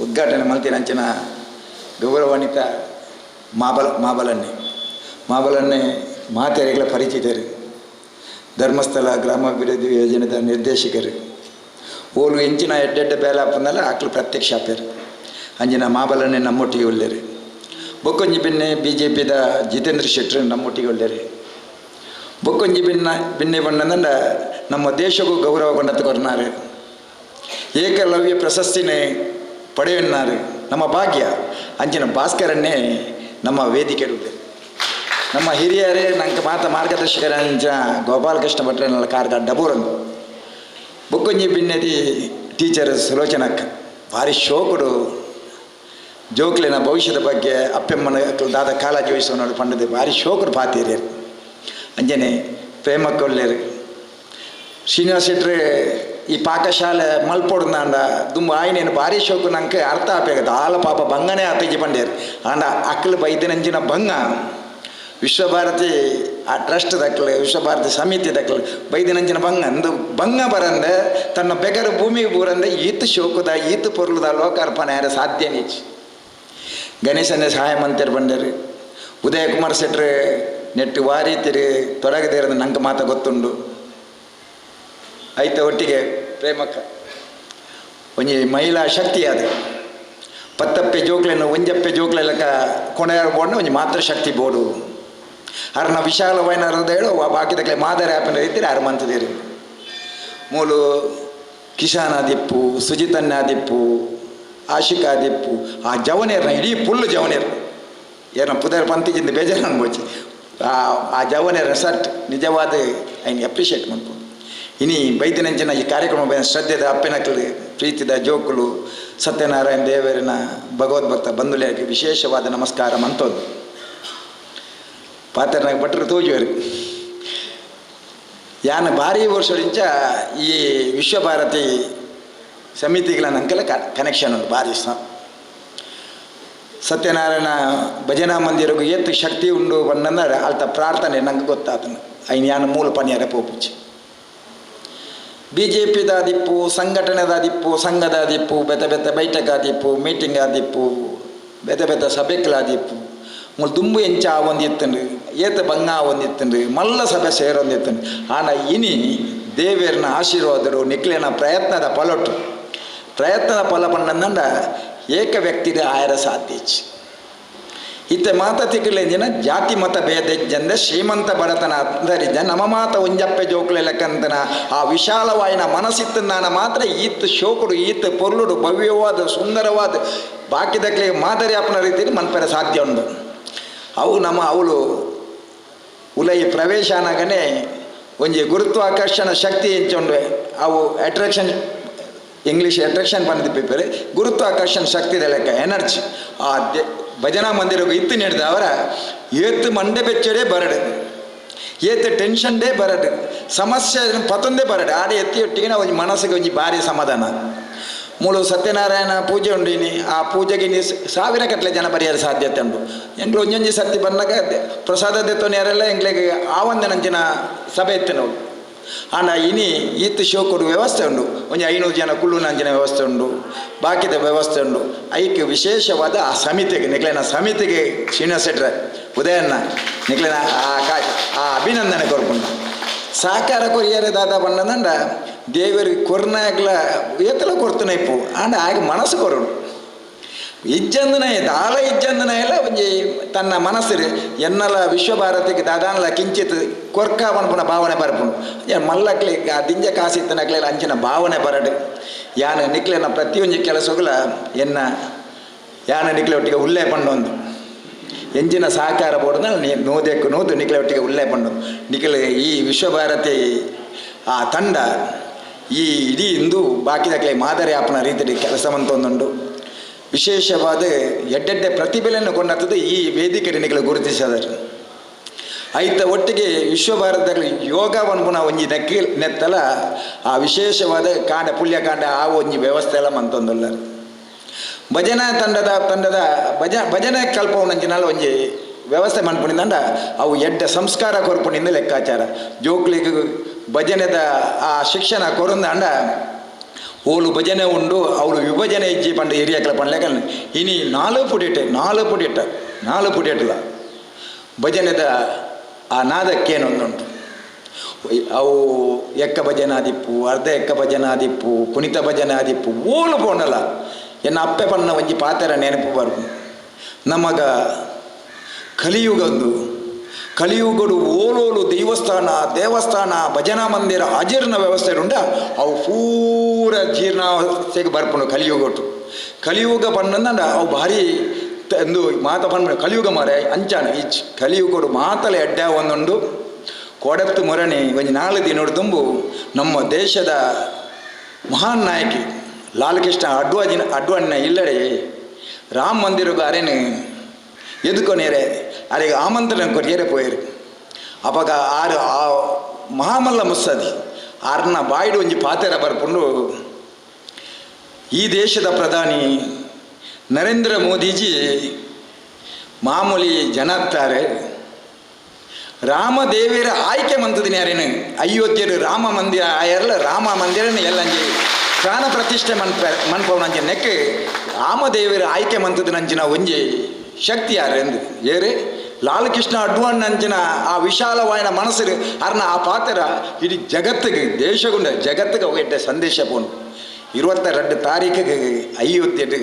ಉದ್ಘಾಟನೆ ಮಲ್ತಿನಂಚಿನ ಗೌರವಾನ್ವಿತ ಮಾಬಲನ್ನೇ ಮಾಬಲನ್ನೇ ಮಾತೆರೆಗಳ ಪರಿಚಿತರು, ಧರ್ಮಸ್ಥಳ ಗ್ರಾಮಾಭಿವೃದ್ಧಿ ಯೋಜನೆದ ನಿರ್ದೇಶಕರು, ಓಲು ಇಂಚಿನ ಎಡ್ಡೆಡ್ಡ ಬೇಲೆ ಆಪಂದಲ್ಲ ಆಕ್ಲು ಪ್ರತ್ಯಕ್ಷ ಆಪೇರು ಅಂಜಿನ ಮಾಬಲನ್ನೇ ನಮ್ಮೊಟ್ಟಿಗೆ ಉಳ್ಳೇರು. ಬೊಕ್ಕೊಂಜಿ ಬಿನ್ನೆ ಬಿ ಜೆ ಪಿದ ಜಿತೇಂದ್ರ ಶೆಟ್ಟರು ನಮ್ಮೊಟ್ಟಿಗೆ ಒಳ್ಳೆಯರು. ಬೊಕ್ಕೊಂಜಿ ಬಿನ್ನೆ ಬಣ್ಣದಂಡ ನಮ್ಮ ದೇಶಕ್ಕೂ ಗೌರವ ಕೊಂಡತ್ತು ಕೊರ್ನಾರು, ಏಕಲವ್ಯ ಪ್ರಶಸ್ತಿನೇ ಪಡೆಯನ್ನಾರು ನಮ್ಮ ಭಾಗ್ಯ ಅಂಚಿನ ಭಾಸ್ಕರನ್ನೇ ನಮ್ಮ ವೇದಿಕೆ. ನಮ್ಮ ಹಿರಿಯರೇ ನಂಗೆ ಮಾತ ಮಾರ್ಗದರ್ಶಕರ ಅಂಚಿನ ಗೋಪಾಲಕೃಷ್ಣ ಭಟ್ರನ್ನೆಲ್ಲ ಕಾರ್ಗ ಡಬೂರಂದು. ಬೊಕ್ಕೊಂಜಿ ಬಿನ್ನೆದಿ ಟೀಚರ್ ಸುಲೋಚನಕ್ಕ ಭಾರಿ ಶೋಕುಡು ಜೋಕ್ಲಿನ ಭವಿಷ್ಯದ ಬಗ್ಗೆ ಅಪ್ಪೆಮ್ಮನ ದಾದ ಕಾಳಜಿ ವಹಿಸೋನು ಪಂಡದು ಭಾರಿ ಶೋಕುಡು ಪಾತೀರಿಯರು. ಅಂಜನೆ ಪ್ರೇಮಕ್ಕೊಲ್ಲೇರು ಶ್ರೀನಿವಾಸ ಶೆಟ್ರೆ ಈ ಪಾಕಶಾಲೆ ಮಲ್ಪೊಡ್ದಾಂಡ ದುಂಬು ಆಯ್ನೇನು ಭಾರಿ ಶೋಕು ನಂಗೆ ಅರ್ಥ ಆಪೇಗ ದಾಲ ಪಾಪ ಬಂಗನೇ ಆತೇಜಿ ಪಂಡೇರು. ಆಂಡ ಅಕ್ಕಲು ಬೈದನಂಚಿನ ಬಂಗ ವಿಶ್ವಭಾರತಿ ಆ ಟ್ರಸ್ಟ್ ದಕ್ಕಲು ವಿಶ್ವಭಾರತಿ ಸಮಿತಿ ದಕ್ಕಲು ಬೈದಿನಂಚಿನ ಬಂಗ ಅಂದು ಬಂಗ ಬರಂದೆ ತನ್ನ ಬೆಗರು ಭೂಮಿಗೆ ಬೂರಂದೆ ಈತ ಶೋಕುದ ಈತ ಪೊರ್ಲುದ ಲೋಕಾರ್ಪಣೆ ಯಾರ ಸಾಧ್ಯ ನೀಚ್. ಗಣೇಶನೇ ಸಹಾಯ ಮಂತೇರು ಬಂಡೇರು. ಉದಯ ಕುಮಾರ್ ಶೆಟ್ರು ನೆಟ್ಟು ವಾರಿ ತಿರು ತೊಡಗದೇರಂದು ನಂಗೆ ಮಾತ ಗೊತ್ತುಂಡು. ಐತ ಒಟ್ಟಿಗೆ ಪ್ರೇಮಕ್ಕ ಒಂಜಿ ಮಹಿಳಾ ಶಕ್ತಿ ಅದು ಪತ್ತಪ್ಪೆ ಜೋಕ್ಲೆನು ಒಂಜಪ್ಪೆ ಜೋಕ್ಲೆಲಕ ಕೊನೆಯಾರ ಬೋಡ್ನ ಒಂಜಿ ಮಾತೃಶಕ್ತಿ ಬೋರ್ಡು ಅರ್ನ ವಿಶಾಲವಾಯಿನ ಹೃದಯ ಬಾಕಿದಕ್ಕೆ ಮಾದರಿ ಆಪಿನ ರೀತಿ ಆರು ಮಂತದೇರು. ಮೂಲು ಕಿಶಾನ್ ಆದಿಪ್ಪು, ಸುಜಿತನ್ನ ಆದಿಪ್ಪು, ಆಶಿಕ್ ಆದಿಪ್ಪು, ಆ ಜವನೇರ್ನ ಇಡೀ ಪುಲ್ಲು ಜವನೇರು ಏನ ಪುದರ್ ಪಂತಿಜಿಂದ ಬೇಜಾರು ಅನ್ಬೋಚಿ ಆ ಆ ಜವನೇರ ಸಟ್ ನಿಜವಾದ ಐನ್ ಅಪ್ರಿಷಿಯೇಟ್ ಮಾಡ್ಬೋದು. ಇನಿ ಬೈದಿನಂಚಿನ ಈ ಕಾರ್ಯಕ್ರಮ ಶ್ರದ್ಧೆದ ಅಪ್ಪೆನಕಲು ಪ್ರೀತಿದ ಜೋಕುಲು ಸತ್ಯನಾರಾಯಣ ದೇವರಿನ ಭಗವದ್ಭಕ್ತ ಬಂಧುಲಿಗೆ ವಿಶೇಷವಾದ ನಮಸ್ಕಾರ ಮಂತೋದು. ಪಾತ್ರನಾಗ ಭಟ್ರು ತೋಜುವರು ಯಾನ ಭಾರಿ ವರ್ಷದಿಂಚ ಈ ವಿಶ್ವಭಾರತಿ ಸಮಿತಿಗಳ ನಂಗೆಲ್ಲ ಕನೆಕ್ಷನ್ ಉಂಟು ಭಾರಿ. ಸತ್ಯನಾರಾಯಣ ಭಜನಾ ಮಂದಿರಗೂ ಏತು ಶಕ್ತಿ ಉಂಡು ಬಂದಂದ್ರೆ ಅಲ್ತ ಪ್ರಾರ್ಥನೆ ನಂಗೆ ಗೊತ್ತಾತನು ಐನ್ ಯಾನ ಮೂಲ ಪನಿಯಾರ ಪೋಪುಚಿ. ಬಿ ಜೆ ಪಿದಾದಿಪ್ಪು, ಸಂಘಟನೆದಾದಿಪ್ಪು, ಸಂಘದಾದಿಪ್ಪು, ಬೆತ್ತ ಬೆತ್ತ ಬೈಠಕ್ ಆದಿಪ್ಪು, ಮೀಟಿಂಗ್ ಆದಿಪ್ಪು, ಬೆತ್ತ ಬೆತ್ತ ಸಭೆಗಳಾದಿಪ್ಪು, ಮೂಲು ದುಂಬು ಎಂಚ ಆವೊಂದಿತ್ತುಂಡು ಏತ ಬಂಗ ಆವೊಂದಿತ್ತುಂಡು ಮಲ್ಲ ಸಭೆ ಸೇರೊಂದಿತ್ತುಂಡು. ಆಂಡ ಇನಿ ದೇವೇರ್ನ ಆಶೀರ್ವಾದರು ನಿಕ್ಲೇನ ಪ್ರಯತ್ನದ ಫಲೊಟ್ಟು ಪ್ರಯತ್ನದ ಫಲ ಪಂಡಂದಂಡ ಏಕ ವ್ಯಕ್ತಿಗೆ ಆಯರ ಸಾಧ್ಯ. ಇತ್ತೆ ಮಾತ ತಿಕ್ಕಲೆಂಜಿನ ಜಾತಿ ಮತ ಭೇದ ಇಜ್ಜಂದೆ ಶ್ರೀಮಂತ ಬಡತನ ಅಂತರಿಜ್ಜ ನಮ್ಮ ಮಾತ ಒಂಜಪ್ಪೆ ಜೋಕುಲೆ ಲೆಕ್ಕಂತನ ಆ ವಿಶಾಲವಾಯಿನ ಮನಸ್ಸಿತ್ತಂದಾನ ಮಾತ್ರ ಈತ್ ಶೋಕುಡು ಈತ್ ಪೊರ್ಲುಡು ಭವ್ಯವಾದ ಸುಂದರವಾದ ಬಾಕಿದಕ್ಲಿಗೆ ಮಾದರಿ ಅಪ್ಪನ ರೀತಿಯಲ್ಲಿ ಮನ್ಪೆರ ಸಾಧ್ಯ ಉಂಡು. ಅವು ನಮ್ಮ ಅವಳು ಉಲೈ ಪ್ರವೇಶ ಅನಾಗನೆ ಒಂಜಿ ಗುರುತ್ವಾಕರ್ಷಣ ಶಕ್ತಿ ಎಂಚುಂಡು ಅವು ಅಟ್ರಾಕ್ಷನ್ ಇಂಗ್ಲೀಷ್ ಅಟ್ರಾಕ್ಷನ್ ಬಂದಿದ್ದ ಪೇಪರ್ ಗುರುತ್ವಾಕರ್ಷಣ ಶಕ್ತಿ ಲೆಕ್ಕ ಎನರ್ಜಿ ಆ ಭಜನಾ ಮಂದಿರಗೂ ಇತ್ತು ನೀಡಿದ ಅವರ ಏತು ಮಂಡೆ ಬೆಚ್ಚಡೇ ಬರಡು ಏತು ಟೆನ್ಷನ್ಡೇ ಬರಡು ಸಮಸ್ಯೆ ಪತ್ತೊಂದೇ ಬರಡು ಆಡೆ ಎತ್ತಿ ಒಟ್ಟಿಗೆ ಒಂಜಿ ಮನಸ್ಸಿಗೆ ಒಂಜಿ ಭಾರಿ ಸಮಾಧಾನ. ಮೂಲು ಸತ್ಯನಾರಾಯಣ ಪೂಜೆ ಉಂಡು ಇನಿ ಆ ಪೂಜೆಗೆ ನೀ ಸಾವಿರ ಕಟ್ಟಲೆ ಜನ ಪರಿಹಾರ ಸಾಧ್ಯತೆ ಉಂಟು. ಎಂಗ್ಳು ಒಂಜೊಂಜಿ ಸತ್ತಿ ಬಂದಾಗ ಪ್ರಸಾದ ದೆತ್ತೋನಿ ಯಾರೆಲ್ಲ ಎಂಗ್ಳಿಗೆ ಆ ಒಂದನಂಚಿನ ಸಭೆ ಇತ್ತು ನಾವು. ಆಂಡ ಇನಿ ಈತ್ ಶೋಕುಡು ವ್ಯವಸ್ಥೆ ಉಂಡು ಒಂಜಿ 500 ಜನ ಕುಳ್ಳುನಂಚಿನ ವ್ಯವಸ್ಥೆ ಉಂಡು ಬಾಕಿದ ವ್ಯವಸ್ಥೆ ಉಂಡು. ಐಕ್ ವಿಶೇಷವಾದ ಆ ಸಮಿತಿಗೆ ನಿಕ್ಲೇನ ಸಮಿತಿಗೆ ಶ್ರೀನಿವಾಸ ಶೆಟ್ರೆ ಉದಯಣ್ಣ ನಿಕ್ಲೇನ ಆ ಅಭಿನಂದನೆ ಕೊರ್ಪುಂಡು. ಸಹಕಾರ ಕೊರಿಯರೆ ದಾದ ಬಂಡಂಡ ದೇವರಿಗೆ ಕೊರ್ನಾಗ್ಲ ಏತಲ ಕೊರ್ತನ ಇಪ್ಪು ಆಂಡ ಆಗ ಮನಸ್ಸು ಕೊರಡು ಇಜ್ಜಂದನ ದಾಲ ಇಜ್ಜಂದನ ಎಲ್ಲ ಒಂಜಿ ತನ್ನ ಮನಸ್ಸು ಎನ್ನಲ ವಿಶ್ವಭಾರತಿಗೆ ದಾದಾನಲ ಕಿಂಚಿತ್ ಕೊರ್ಕ ಪನ್ಪುನ ಭಾವನೆ ಬರ್ಪುಂಡು. ಮಲ್ಲಕ್ಲಿ ಆ ದಿಂಜ ಕಾಸಿತ್ತನಕ್ಲೆ ಅಂಚಿನ ಭಾವನೆ ಬರಡು. ಯಾನ ನಿಕ್ಲೆನ ಪ್ರತಿಯೊಂಜಿ ಕೆಲಸಗಳ ಎನ್ನ ಯಾನ ನಿಕ್ಲೆ ಒಟ್ಟಿಗೆ ಉಲ್ಲೆ ಪಂಡೊಂದು ಎಂಜಿನ ಸಹಕಾರ ಬೋರ್ಡ್ ನೂದೆಕ್ಕು ನೂದು ನಿಕ್ಲೆ ಒಟ್ಟಿಗೆ ಉಲ್ಲೆ ಪಂಡೊಂದು ನಿಕ್ಲೆ ಈ ವಿಶ್ವಭಾರತಿ ಆ ತಂಡ ಈ ಇಡೀ ಇಂದು ಬಾಕಿದಕ್ಲೆ ಮಾದರಿ ಆಪನ ರೀತಿಯಲ್ಲಿ ಕೆಲಸ ಮಂತೊಂದುಂಡು. ವಿಶೇಷವಾದ ಎಡ್ಡೆಡ್ಡೆ ಪ್ರತಿಭೆಯನ್ನು ಕೊಂಡತ್ತದು ಈ ವೇದಿಕೆ ನಿಕ್ಲೆ ಗುರುತಿಸಿದರು. ಐತ ಒಟ್ಟಿಗೆ ವಿಶ್ವಭಾರತದಲ್ಲಿ ಯೋಗ ಪನ್ಪುನ ಒಂಜಿ ನೆಕ್ಕಿ ನೆತ್ತಲ ಆ ವಿಶೇಷವಾದ ಕಾಂಡ ಪುಣ್ಯಕಾಂಡ ಆ ಒಂಜಿ ವ್ಯವಸ್ಥೆ ಎಲ್ಲ ಮಂತೊಂದುಲ್ಲ. ಭಜನಾ ತಂಡದ ತಂಡದ ಭಜನೆ ಕಲ್ಪವನಂಚಿನಾಲ ಒಂಜಿ ವ್ಯವಸ್ಥೆ ಮನ್ಪುನಿಂದ ಅವು ಎಡ್ಡ ಸಂಸ್ಕಾರ ಕೊರ್ಪುನಿಂದ ಲೆಕ್ಕಾಚಾರ ಜೋಕ್ಲಿಗೆ ಭಜನೆದ ಆ ಶಿಕ್ಷಣ ಕೊರುಂದಾಂಡ ಓಲು ಭಜನೆ ಉಂಡು ಅವಳು ವಿಭಜನೆ ಇಜ್ಜಿ ಪಂಡ ಹಿರಿಯಕ್ಲ ಪಂಡ್ಲೆಕ ಇನಿ ನಾಲು ಪುಡಿಟೆ ನಾಲು ಪುಡಿಟ ನಾಲು ಪುಡಿಟ್ಲ ಭಜನೆದ ಆ ನಾದಕ್ಕೇನೊಂದುಂಟು. ಅವು ಎಕ್ಕ ಭಜನಾದಿಪ್ಪು ಅರ್ಧ ಎಕ್ಕ ಭಜನಾದಿಪ್ಪು ಕುಣಿತ ಭಜನಾದಿಪ್ಪು ಓಲು ಪೋಂಡಲ ಎನ್ನ ಅಪ್ಪೆ ಪಣ್ಣ ಒಂಜಿ ಪಾತೆರ ನೆನಪು ಬರ್ಪು. ನಮಗ ಕಲಿಯುಗಂದು ಕಲಿಯುಗಡು ಓಲೋಲು ದೇವಸ್ಥಾನ ದೇವಸ್ಥಾನ ಭಜನಾ ಮಂದಿರ ಅಜೀರ್ಣ ವ್ಯವಸ್ಥೆ ಉಂಡ ಅವು ಪೂರ ಜೀರ್ಣಾವಸ್ಥೆಗೆ ಬರ್ಪುಂಡು ಕಲಿಯುಗಟು. ಕಲಿಯುಗ ಪನ್ನಂದ ಅವು ಭಾರಿ ಎಂದು ಮಾತ ಪನ್ಪ ಕಲಿಯುಗ ಮಾರೆ ಅಂಚಾನ ಈ ಕಲಿಯುಗಡು ಮಾತಲೆ ಅಡ್ಡ ಒಂದುಂಡು. ಕೊಡತ್ತು ಮೊರಣಿ ಒಂಜಿ ನಾಲ್ಕು ದಿನೋಡು ತುಂಬು ನಮ್ಮ ದೇಶದ ಮಹಾನ್ ನಾಯಕಿ ಲಾಲಕೃಷ್ಣ ಅಡ್ವಾಜಿನ ಅಡ್ವಾಣಿನ ಇಲ್ಲಡೆ ರಾಮ ಮಂದಿರಗೂ ಅರೇನು ಎದುಕೊನೇರೆ ಅರೆಗೆ ಆಮಂತ್ರಣ ಕೊರಿಯರೆ ಪೋಯರು. ಅಪಗ ಆರು ಆ ಮಹಾಮಲ್ಲ ಮುಸ್ಸದಿ ಆರ್ನ ಬಾಯಿಡು ಒಂಜಿ ಪಾತೆರ ಬರ್ಪುಂಡು. ಈ ದೇಶದ ಪ್ರಧಾನಿ ನರೇಂದ್ರ ಮೋದಿಜಿ ಮಾಮೂಲಿ ಜನತ್ತಾರೆ ರಾಮದೇವಿಯರ ಆಯ್ಕೆ ಮಂತದಿನ ಯಾರೇನು ಅಯೋಧ್ಯೆಡು ರಾಮ ಮಂದಿರ ಆಯರ್ಲ ರಾಮ ಮಂದಿರನ ಎಲ್ಲಂಜಿ ಪ್ರಾಣ ಪ್ರತಿಷ್ಠೆ ಮನ್ಪ ಮನ್ಪವನಂಜಿ ನೆಕ್ ರಾಮದೇವಿಯರ ಆಯ್ಕೆ ಮಂತದಿನಂಚಿನ ಒಂಜಿ ಶಕ್ತಿ ಯಾರೆಂದು ಏರೆ ಲಾಲಕೃಷ್ಣ ಅಡ್ವಾಣಿ ಆ ವಿಶಾಲವಾಯಿನ ಮನಸ್ಸು ಅರ್ನ ಆ ಪಾತ್ರ ಇಡೀ ಜಗತ್ತಿಗೆ ದೇಶಗುಂಡ ಜಗತ್ತಿಗೆ ಎಡ್ಡೆ ಸಂದೇಶ ಪೋನು. 22 ತಾರೀಕಿಗೆ ಅಯೋಧ್ಯೆ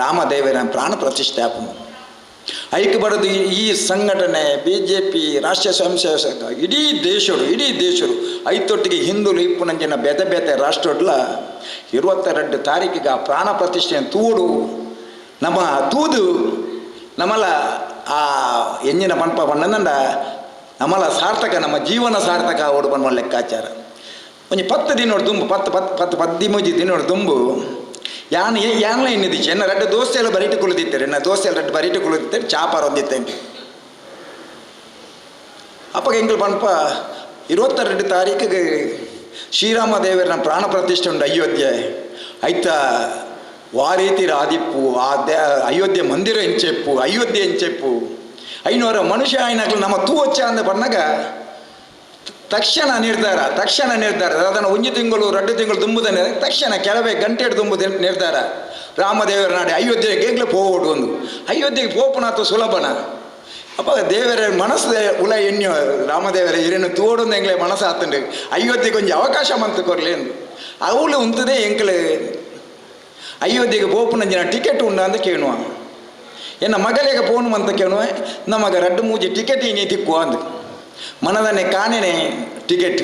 ರಾಮದೇವರ ಪ್ರಾಣ ಪ್ರತಿಷ್ಠೆ ಆಪುಂಡು. ಐಕ್ ಬರೋದು ಈ ಸಂಘಟನೆ ಬಿ ಜೆ ಪಿ ರಾಷ್ಟ್ರೀಯ ಸ್ವಯಂ ಸೇವಕ ಇಡೀ ದೇಶರು ಇಡೀ ದೇಶರು ಐತೊಟ್ಟಿಗೆ ಹಿಂದೂಲು ಇಪ್ಪುನಂಚಿನ ಬೇತೆ ಬೇತೆ ರಾಷ್ಟ್ರಡ್ಲ 22 ತಾರೀಕಿಗೆ ಆ ಪ್ರಾಣ ಪ್ರತಿಷ್ಠೆಯನ್ನು ತೂಡು ನಮ್ಮ ತೂದು ನಮ್ಮಲ್ಲ ಆ ಎಂಜಿನ ಪನ್ಪ ಪಣ್ಣಂದ ನಮ್ಮಲ್ಲ ಸಾರ್ಥಕ ನಮ್ಮ ಜೀವನ ಸಾರ್ಥಕ ಓಡು ಪನ್ಪ ಲೆಕ್ಕಾಚಾರ. ಒಂಜಿ 10 ದಿನೋಡು ದುಂಬು 10 10 10 13 ದಿನೋಡು ದುಂಬು ಯಾನ್ ಯಾನ್ಲ ಎನ್ನಿದಿಚ್ಚೆ ಎನ್ನ ರಡ್ಡು ದೋಸ್ತೆ ಎಲ್ಲ ಬರೀಟು ಕುಳಿದಿತ್ತಾರೆ ಎನ್ನ ದೋಸ್ತೆ ಎಲ್ಲ ರಡ್ಡು ಬರೀಟು ಕುಳಿದಿತ್ತಾರೆ ಚಾಪಾರ ಒಂದಿತ್ತೆ. ಅಪ್ಪಗೆ ಎಂಗ್ಲು ಪನ್ಪ 22 ತಾರೀಕಿಗೆ ಶ್ರೀರಾಮ ದೇವರನ ಪ್ರಾಣ ಪ್ರತಿಷ್ಠೆ ಉಂಟು ಅಯೋಧ್ಯೆ ಐತ ವಾರೀತಿ ರಾದಿಪ್ಪು ಆ they Ayodhya ಮಂದಿರ ಎಂಚೆಪ್ಪು ಅಯೋಧ್ಯೆ ಎಂಚೆಪ್ಪು ಐನೂರ ಮನುಷ್ಯ ಆಯ್ನಾಗ್ಲು ನಮ್ಮ ತೂವಚ್ಚ ಅಂದ ಪನ್ನಾಗ ತಕ್ಷಣ ನಿರ್ಧಾರ ತಕ್ಷಣ ನಿರ್ಧಾರ ಅದನ್ನು 1 ತಿಂಗಳು 2 ತಿಂಗಳು ತುಂಬುದನೆ ತಕ್ಷಣ ಕೆಲವೇ ಗಂಟೆ ತುಂಬುದ ನಿರ್ಧಾರ ರಾಮದೇವರ ನಾಡೆ ಅಯೋಧ್ಯೆಗೆ ಈಗಲೇ ಪೋವೋಡು ಒಂದು ಅಯೋಧ್ಯೆಗೆ ಪೋಪುನಾತು ಸುಲಭನ. ಅಪ್ಪ ದೇವರ ಮನಸ್ಸು ಉಲ ಎಣ್ಣೆ ರಾಮದೇವರ ಹಿರಿಯನ್ನು ತೋಡು ಎಂಗ್ಲೆ ಮನಸ್ಸು ಆತಂಡು ಅಯೋಧ್ಯೆಗೆ ಒಂಜಿ ಅವಕಾಶ ಮಂತು ಕೊರ್ಲಿ ಎಂದು ಅವಳು ಉಂತದೆ ಎಂಕ್ಲೆ ಅಯೋಧ್ಯೆಗೆ ಪೋಪುನಂಜಿನ ಟಿಕೆಟ್ ಉಂಡ ಅಂತ ಕೇಳುವ ಎನ್ನ ಮಗಳಿಗೆ ಪೋನು ಅಂತ ಕೇಳುವ ನಮಗ ರಡ್ಡು ಮೂಜಿ ಟಿಕೆಟ್ ಇನ್ನೇ ತಿಕ್ಕುವ ಅಂದು ಮನದನ್ನೇ ಕಾಣೆನೆ ಟಿಕೆಟ್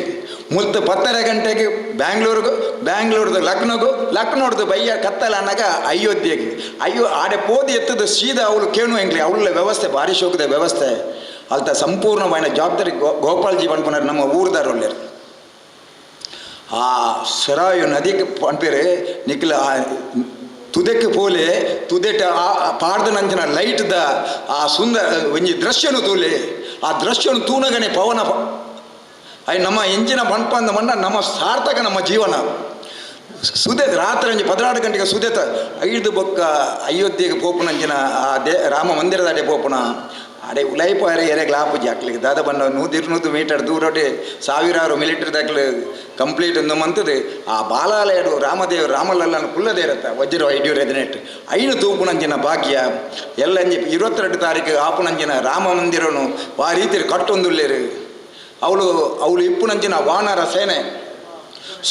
ಮುಲ್ತು 10:30 ಗಂಟೆಗೆ ಬ್ಯಾಂಗ್ಳೂರ್ಗು ಬ್ಯಾಂಗ್ಳೂರ್ದು ಲಕ್ನೋಗು ಲಕ್ನೋರ್ದು ಬಯ್ಯ ಕತ್ತಲ ಅನ್ನಗ ಅಯೋಧ್ಯೆಗೆ ಅಯ್ಯೋ ಆಡೆ ಪೋದು ಎತ್ತದ ಸೀದಾ ಅವಳು ಕೇಣು ಎಂಗ್ಲಿ ಅವಳ ವ್ಯವಸ್ಥೆ ಭಾರಿ ಶೋಕದ ವ್ಯವಸ್ಥೆ ಅಲ್ತ ಸಂಪೂರ್ಣವಾದ ಜವಾಬ್ದಾರಿ ಗೋಪಾಲ್ಜಿ ಪನ್ಪುನಾರ್ ನಮ್ಮ ಊರ್ದಾರೊಲ್ಲೇರು. ಆ ಸರಾಯು ನದಿಗೆ ಪನ್ಪೇರು ನಿಖಿಲ ಆ ತುದೆಕ್ಕೆ ಪೋಲೆ ತುದೆಟ ಆ ಪಾಡ್ದನಂಚಿನ ಲೈಟ್ದ ಆ ಸುಂದರ ಒಂಜಿ ದೃಶ್ಯನು ತೂಲೆ ಆ ದೃಶ್ಯನು ತೂನಗನೆ ಪವನ ಅಯ್ ನಮ್ಮ ಎಂಜಿನ ಪಂಪಂದ ಮಣ್ಣ ನಮ್ಮ ಸಾರ್ಥಕ ನಮ್ಮ ಜೀವನ. ಸುದೆ ರಾತ್ರಿ ಒಂಜಿ 16 ಗಂಟೆಗೆ ಸುದೆತ ಐದು ಬೊಕ್ಕ ಅಯೋಧ್ಯೆಗೆ ಪೋಪುನಂಚಿನ ಆ they Rama ಮಂದಿರದಾಡೆ ಪೋಪುನ ಅಡೆ ಉಲೈಪಾರೆ ಎರೆಗ್ಲ ಆಪುಜಿ ಅಕ್ಲಿಗೆ ದಾದ ಬಣ್ಣ 100-200 ಮೀಟರ್ ದೂರೊಡೆ ಸಾವಿರಾರು ಮಿಲಿಟರಿ ದಾಖಲೆ ಕಂಪ್ಲೀಟ್ ಒಂದು ಮಂತದೆ ಆ ಬಾಲಾಲಯಡು ರಾಮದೇವರು ರಾಮಲಲ್ಲನ ಕುಲ್ಲದೇ ಇರತ್ತ ವಜ್ರ ಐಡ್ಯೂರ್ ಎದನೆಟ್ ಐನು ತೂಪುನಂಚಿನ ಭಾಗ್ಯ ಎಲ್ಲಂಜಿ 22 ತಾರೀಕು ಆಪುನಂಚಿನ ರಾಮ ಮಂದಿರನು ಆ ರೀತಿ ಕಟ್ಟೊಂದುಲ್ಲೇರು. ಅವಳು ಅವಳು ಇಪ್ಪುನಂಚಿನ ವಾನರ ಸೇನೆ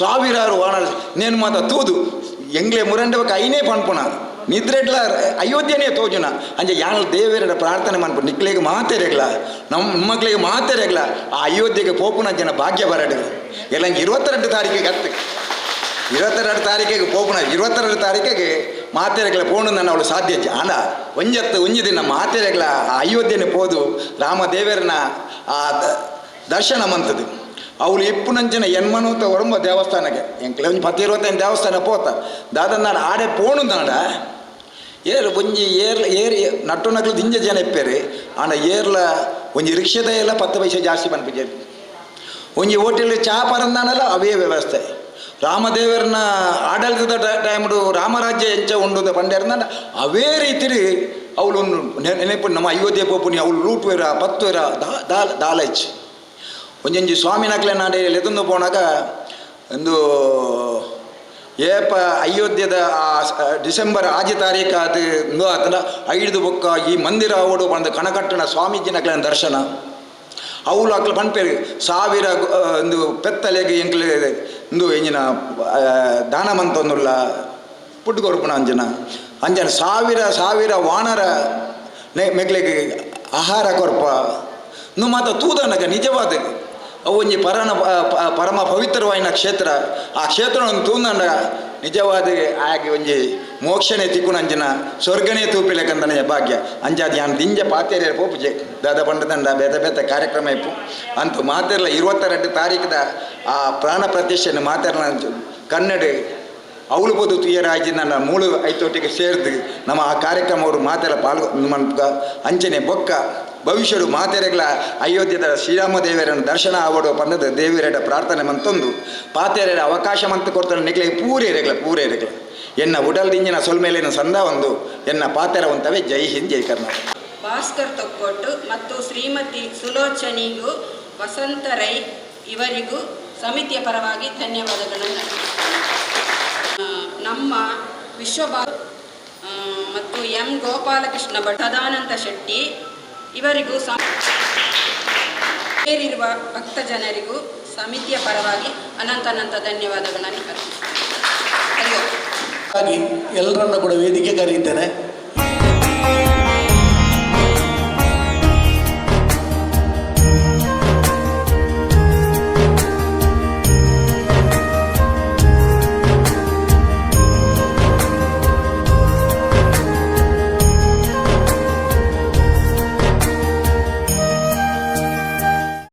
ಸಾವಿರಾರು ವಾನರ ನೇನು ಮಾತ ತೂದು ಎಂಗ್ಲೆ ಮುರಂಡಬೇಕು ಐನೇ ಪನ್ಪುನ ನಿದ್ರೆಡ್ಲ ಅಯೋಧ್ಯೆನೇ ತೋಜುನ ಅಂಜೆ ಯಾನ ದೇವರ ಪ್ರಾರ್ಥನೆ ಮನ್ಪು ನಿಕ್ಲೆಗೆ ಮಾತೆರೆಗ್ಲ ನಮ್ಮ ಮಕ್ಕಳಿಗೆ ಮಾತೆರೆಗ್ಲ ಆ ಅಯೋಧ್ಯೆಗೆ ಪೋಪುನ ಜನ ಭಾಗ್ಯ ಬರಡು ಎಲ್ಲ 22 ತಾರೀಕಿಗೆ ಹತ್ತು 22 ತಾರೀಕಿಗೆ ಪೋಪುನ 22 ತಾರೀಕಿಗೆ ಮಾತೆರೆಗ್ಲ ಪೋಣು ನನ್ನ ಅವಳು ಸಾಧ್ಯ ಆಂಡ ಒಂಜತ್ತು ಒಂಜಿ ದಿನ ಮಾತೆರೆಗ್ಲ ಆ ಅಯೋಧ್ಯೆನೇ ಪೋದು ರಾಮದೇವರನ ಆ ದರ್ಶನ ಮಂತದ್ದು. ಅವಳು ಇಪ್ಪುನಂಚಿನ ಎನ್ಮನೂತ ಒರಂಬ ದೇವಸ್ಥಾನಕ್ಕೆ ಎಂಕ್ಲೆ ಒಂಜಿ 10 25 ದೇವಸ್ಥಾನ ಪೋತ ದಾದ ನಾನು ಆಡೆ ಪೋಣು ನಾಡ ಏರ್ ಒಂಜಿ ಏರ್ ಏರ್ ನಟ್ಟು ನಕ್ಲು ದಿಂಜ ಜನ ಇಪ್ಪೇರು ಆಂಡ ಏರ್ಲ ಒಂಜಿ ರಿಕ್ಷದ ಎಲ್ಲ 10 ಪೈಸೆ ಜಾಸ್ತಿ ಪನ್ಪಿಜೇರು ಒಂಜಿ ಹೋಟೆಲ್ ಚಾ ಪರಂದಾನಲ್ಲ ಅವೇ ವ್ಯವಸ್ಥೆ. ರಾಮದೇವರನ ಆಡಳಿತದ ಟೈಮ್ಡು ರಾಮರಾಜ್ಯ ಎಂಚ ಉಂಡು ಪಂಡ್ಯಾರನ ಅವೇ ರೀತಿ ಅವಳು ನೆನಪು ನಮ್ಮ ಅಯೋಧ್ಯೆ ಪೋಪುನಿ ಅವಳು ಲೂಟ್ವೇರ ಪತ್ವೇರ ದಾಲಚ್ ಒಂಜೊಂಜಿ ಸ್ವಾಮಿನಕ್ಲೆ ನಾಡೆ ಲೆತೊಂದು ಪೋನಾಗ ಒಂದು ಏಪ ಅಯೋಧ್ಯದ ಆ ಡಿಸೆಂಬರ್ 6 ತಾರೀಕು ಅದು ಆತನ ಐದು ಬೊಕ್ಕ ಈ ಮಂದಿರ ಅವಡು ಬಂದು ಕಣಕಟ್ಟಣ ಸ್ವಾಮೀಜಿನಕ್ಲೆನ ದರ್ಶನ ಅವಳು ಅಕ್ಲು ಪನ್ಪೇರು ಸಾವಿರ ಒಂದು ಪೆತ್ತಲೆಗೆ ಎಂಕ್ಲೆ ಒಂದು ಎಂಜಿನ ದಾನ ಮಂತೊಂದುಲ್ಲ ಪುಟ್ಟು ಕೊರ್ಪುನ ಅಂಜನ ಅಂಜನ ಸಾವಿರ ಸಾವಿರ ವಾನರ ಮೆಕ್ಲೆಗೆ ಆಹಾರ ಕೊರ್ಪ ನು ಮಾತ ತೂದನಗ ನಿಜವಾದ ಅವು ಒಂಜಿ ಪರಣ ಪರಮ ಪವಿತ್ರವಾಯಿನ ಕ್ಷೇತ್ರ. ಆ ಕ್ಷೇತ್ರವನ್ನು ತೂಂದಂಡ ನಿಜವಾದ ಆಗಿ ಒಂಜಿ ಮೋಕ್ಷನೇ ತಿಕ್ಕುನಂಚಿನ ಸ್ವರ್ಗನೇ ತೂಪಿಲೆಕಂದನೆಯ ಭಾಗ್ಯ. ಅಂಚಾದ ಯಾನ್ ದಿಂಜ ಪಾತೇರಿಯ ಪೋಪುಜೆ ದಾದ ಪಂಡದಂಡ ಬೇತೆ ಬೇತೆ ಕಾರ್ಯಕ್ರಮ ಇಪ್ಪು ಅಂತೂ ಮಾತೆರ್ಲ 22 ತಾರೀಕದ ಆ ಪ್ರಾಣ ಪ್ರತಿಷ್ಠೆಯನ್ನು ಮಾತೆರ್ಲ ಕನ್ನಡ ಅವಳು ಪೋದು ತುಯ್ಯರಾಜಿ ನನ್ನ ಮೂಳು ಐತೊಟ್ಟಿಗೆ ಸೇರ್ದು ನಮ್ಮ ಆ ಕಾರ್ಯಕ್ರಮ ಅವರು ಮಾತೆಲ್ಲ ಪಾಲ್ಗೊ ಮನ್ಪುಗ. ಅಂಚನೆ ಬೊಕ್ಕ ಭವಿಷ್ಯಡು ಮಾತೆರೆಗ್ಲ ಅಯೋಧ್ಯದ ಶ್ರೀರಾಮ ದೇವರನ್ನು ದರ್ಶನ ಆವಡು ಪಂದದ ದೇವರೆಡ ಪ್ರಾರ್ಥನೆ ಮಂತೊಂದು ಪಾತೆರೆಡ ಅವಕಾಶ ಮಂತು ಕೊಡ್ತಾರೆ ನಿಕ್ಲೆ ಪೂರೇರೆಗ್ಲ ಪೂರೇರೆಗ್ಲ ಎನ್ನ ಉಡಲ್ ದಿಂಜಿನ ಸೊಲ್ಮೇಲಿನ ಸಂದ ಒಂದು ಎನ್ನ ಪಾತೆರ ಒಂತವೆ. ಜೈ ಹಿಂದ್, ಜೈ ಕರ್ನಾಟಕ. ಭಾಸ್ಕರ್ ತೊಕ್ಕೊಟ್ಟು ಮತ್ತು ಶ್ರೀಮತಿ ಸುಲೋಚನಿಗೂ ವಸಂತ ರೈ ಇವರಿಗೂ ಸಮಿತಿಯ ಪರವಾಗಿ ಧನ್ಯವಾದಗಳನ್ನು. ನಮ್ಮ ವಿಶ್ವಭಾ ಮತ್ತು ಎಂ ಗೋಪಾಲಕೃಷ್ಣ ಭಟ್, ಸದಾನಂದ ಶೆಟ್ಟಿ ಇವರಿಗೂ ಸೇರಿರುವ ಭಕ್ತ ಜನರಿಗೂ ಸಮಿತಿಯ ಪರವಾಗಿ ಅನಂತ ಅನಂತ ಧನ್ಯವಾದಗಳನ್ನು ಅರ್ಪಿಸುತ್ತೇನೆ. ಹಾಗಾಗಿ ಎಲ್ಲರನ್ನ ಕೂಡ ವೇದಿಕೆ ಕರೆಯುತ್ತೇನೆ.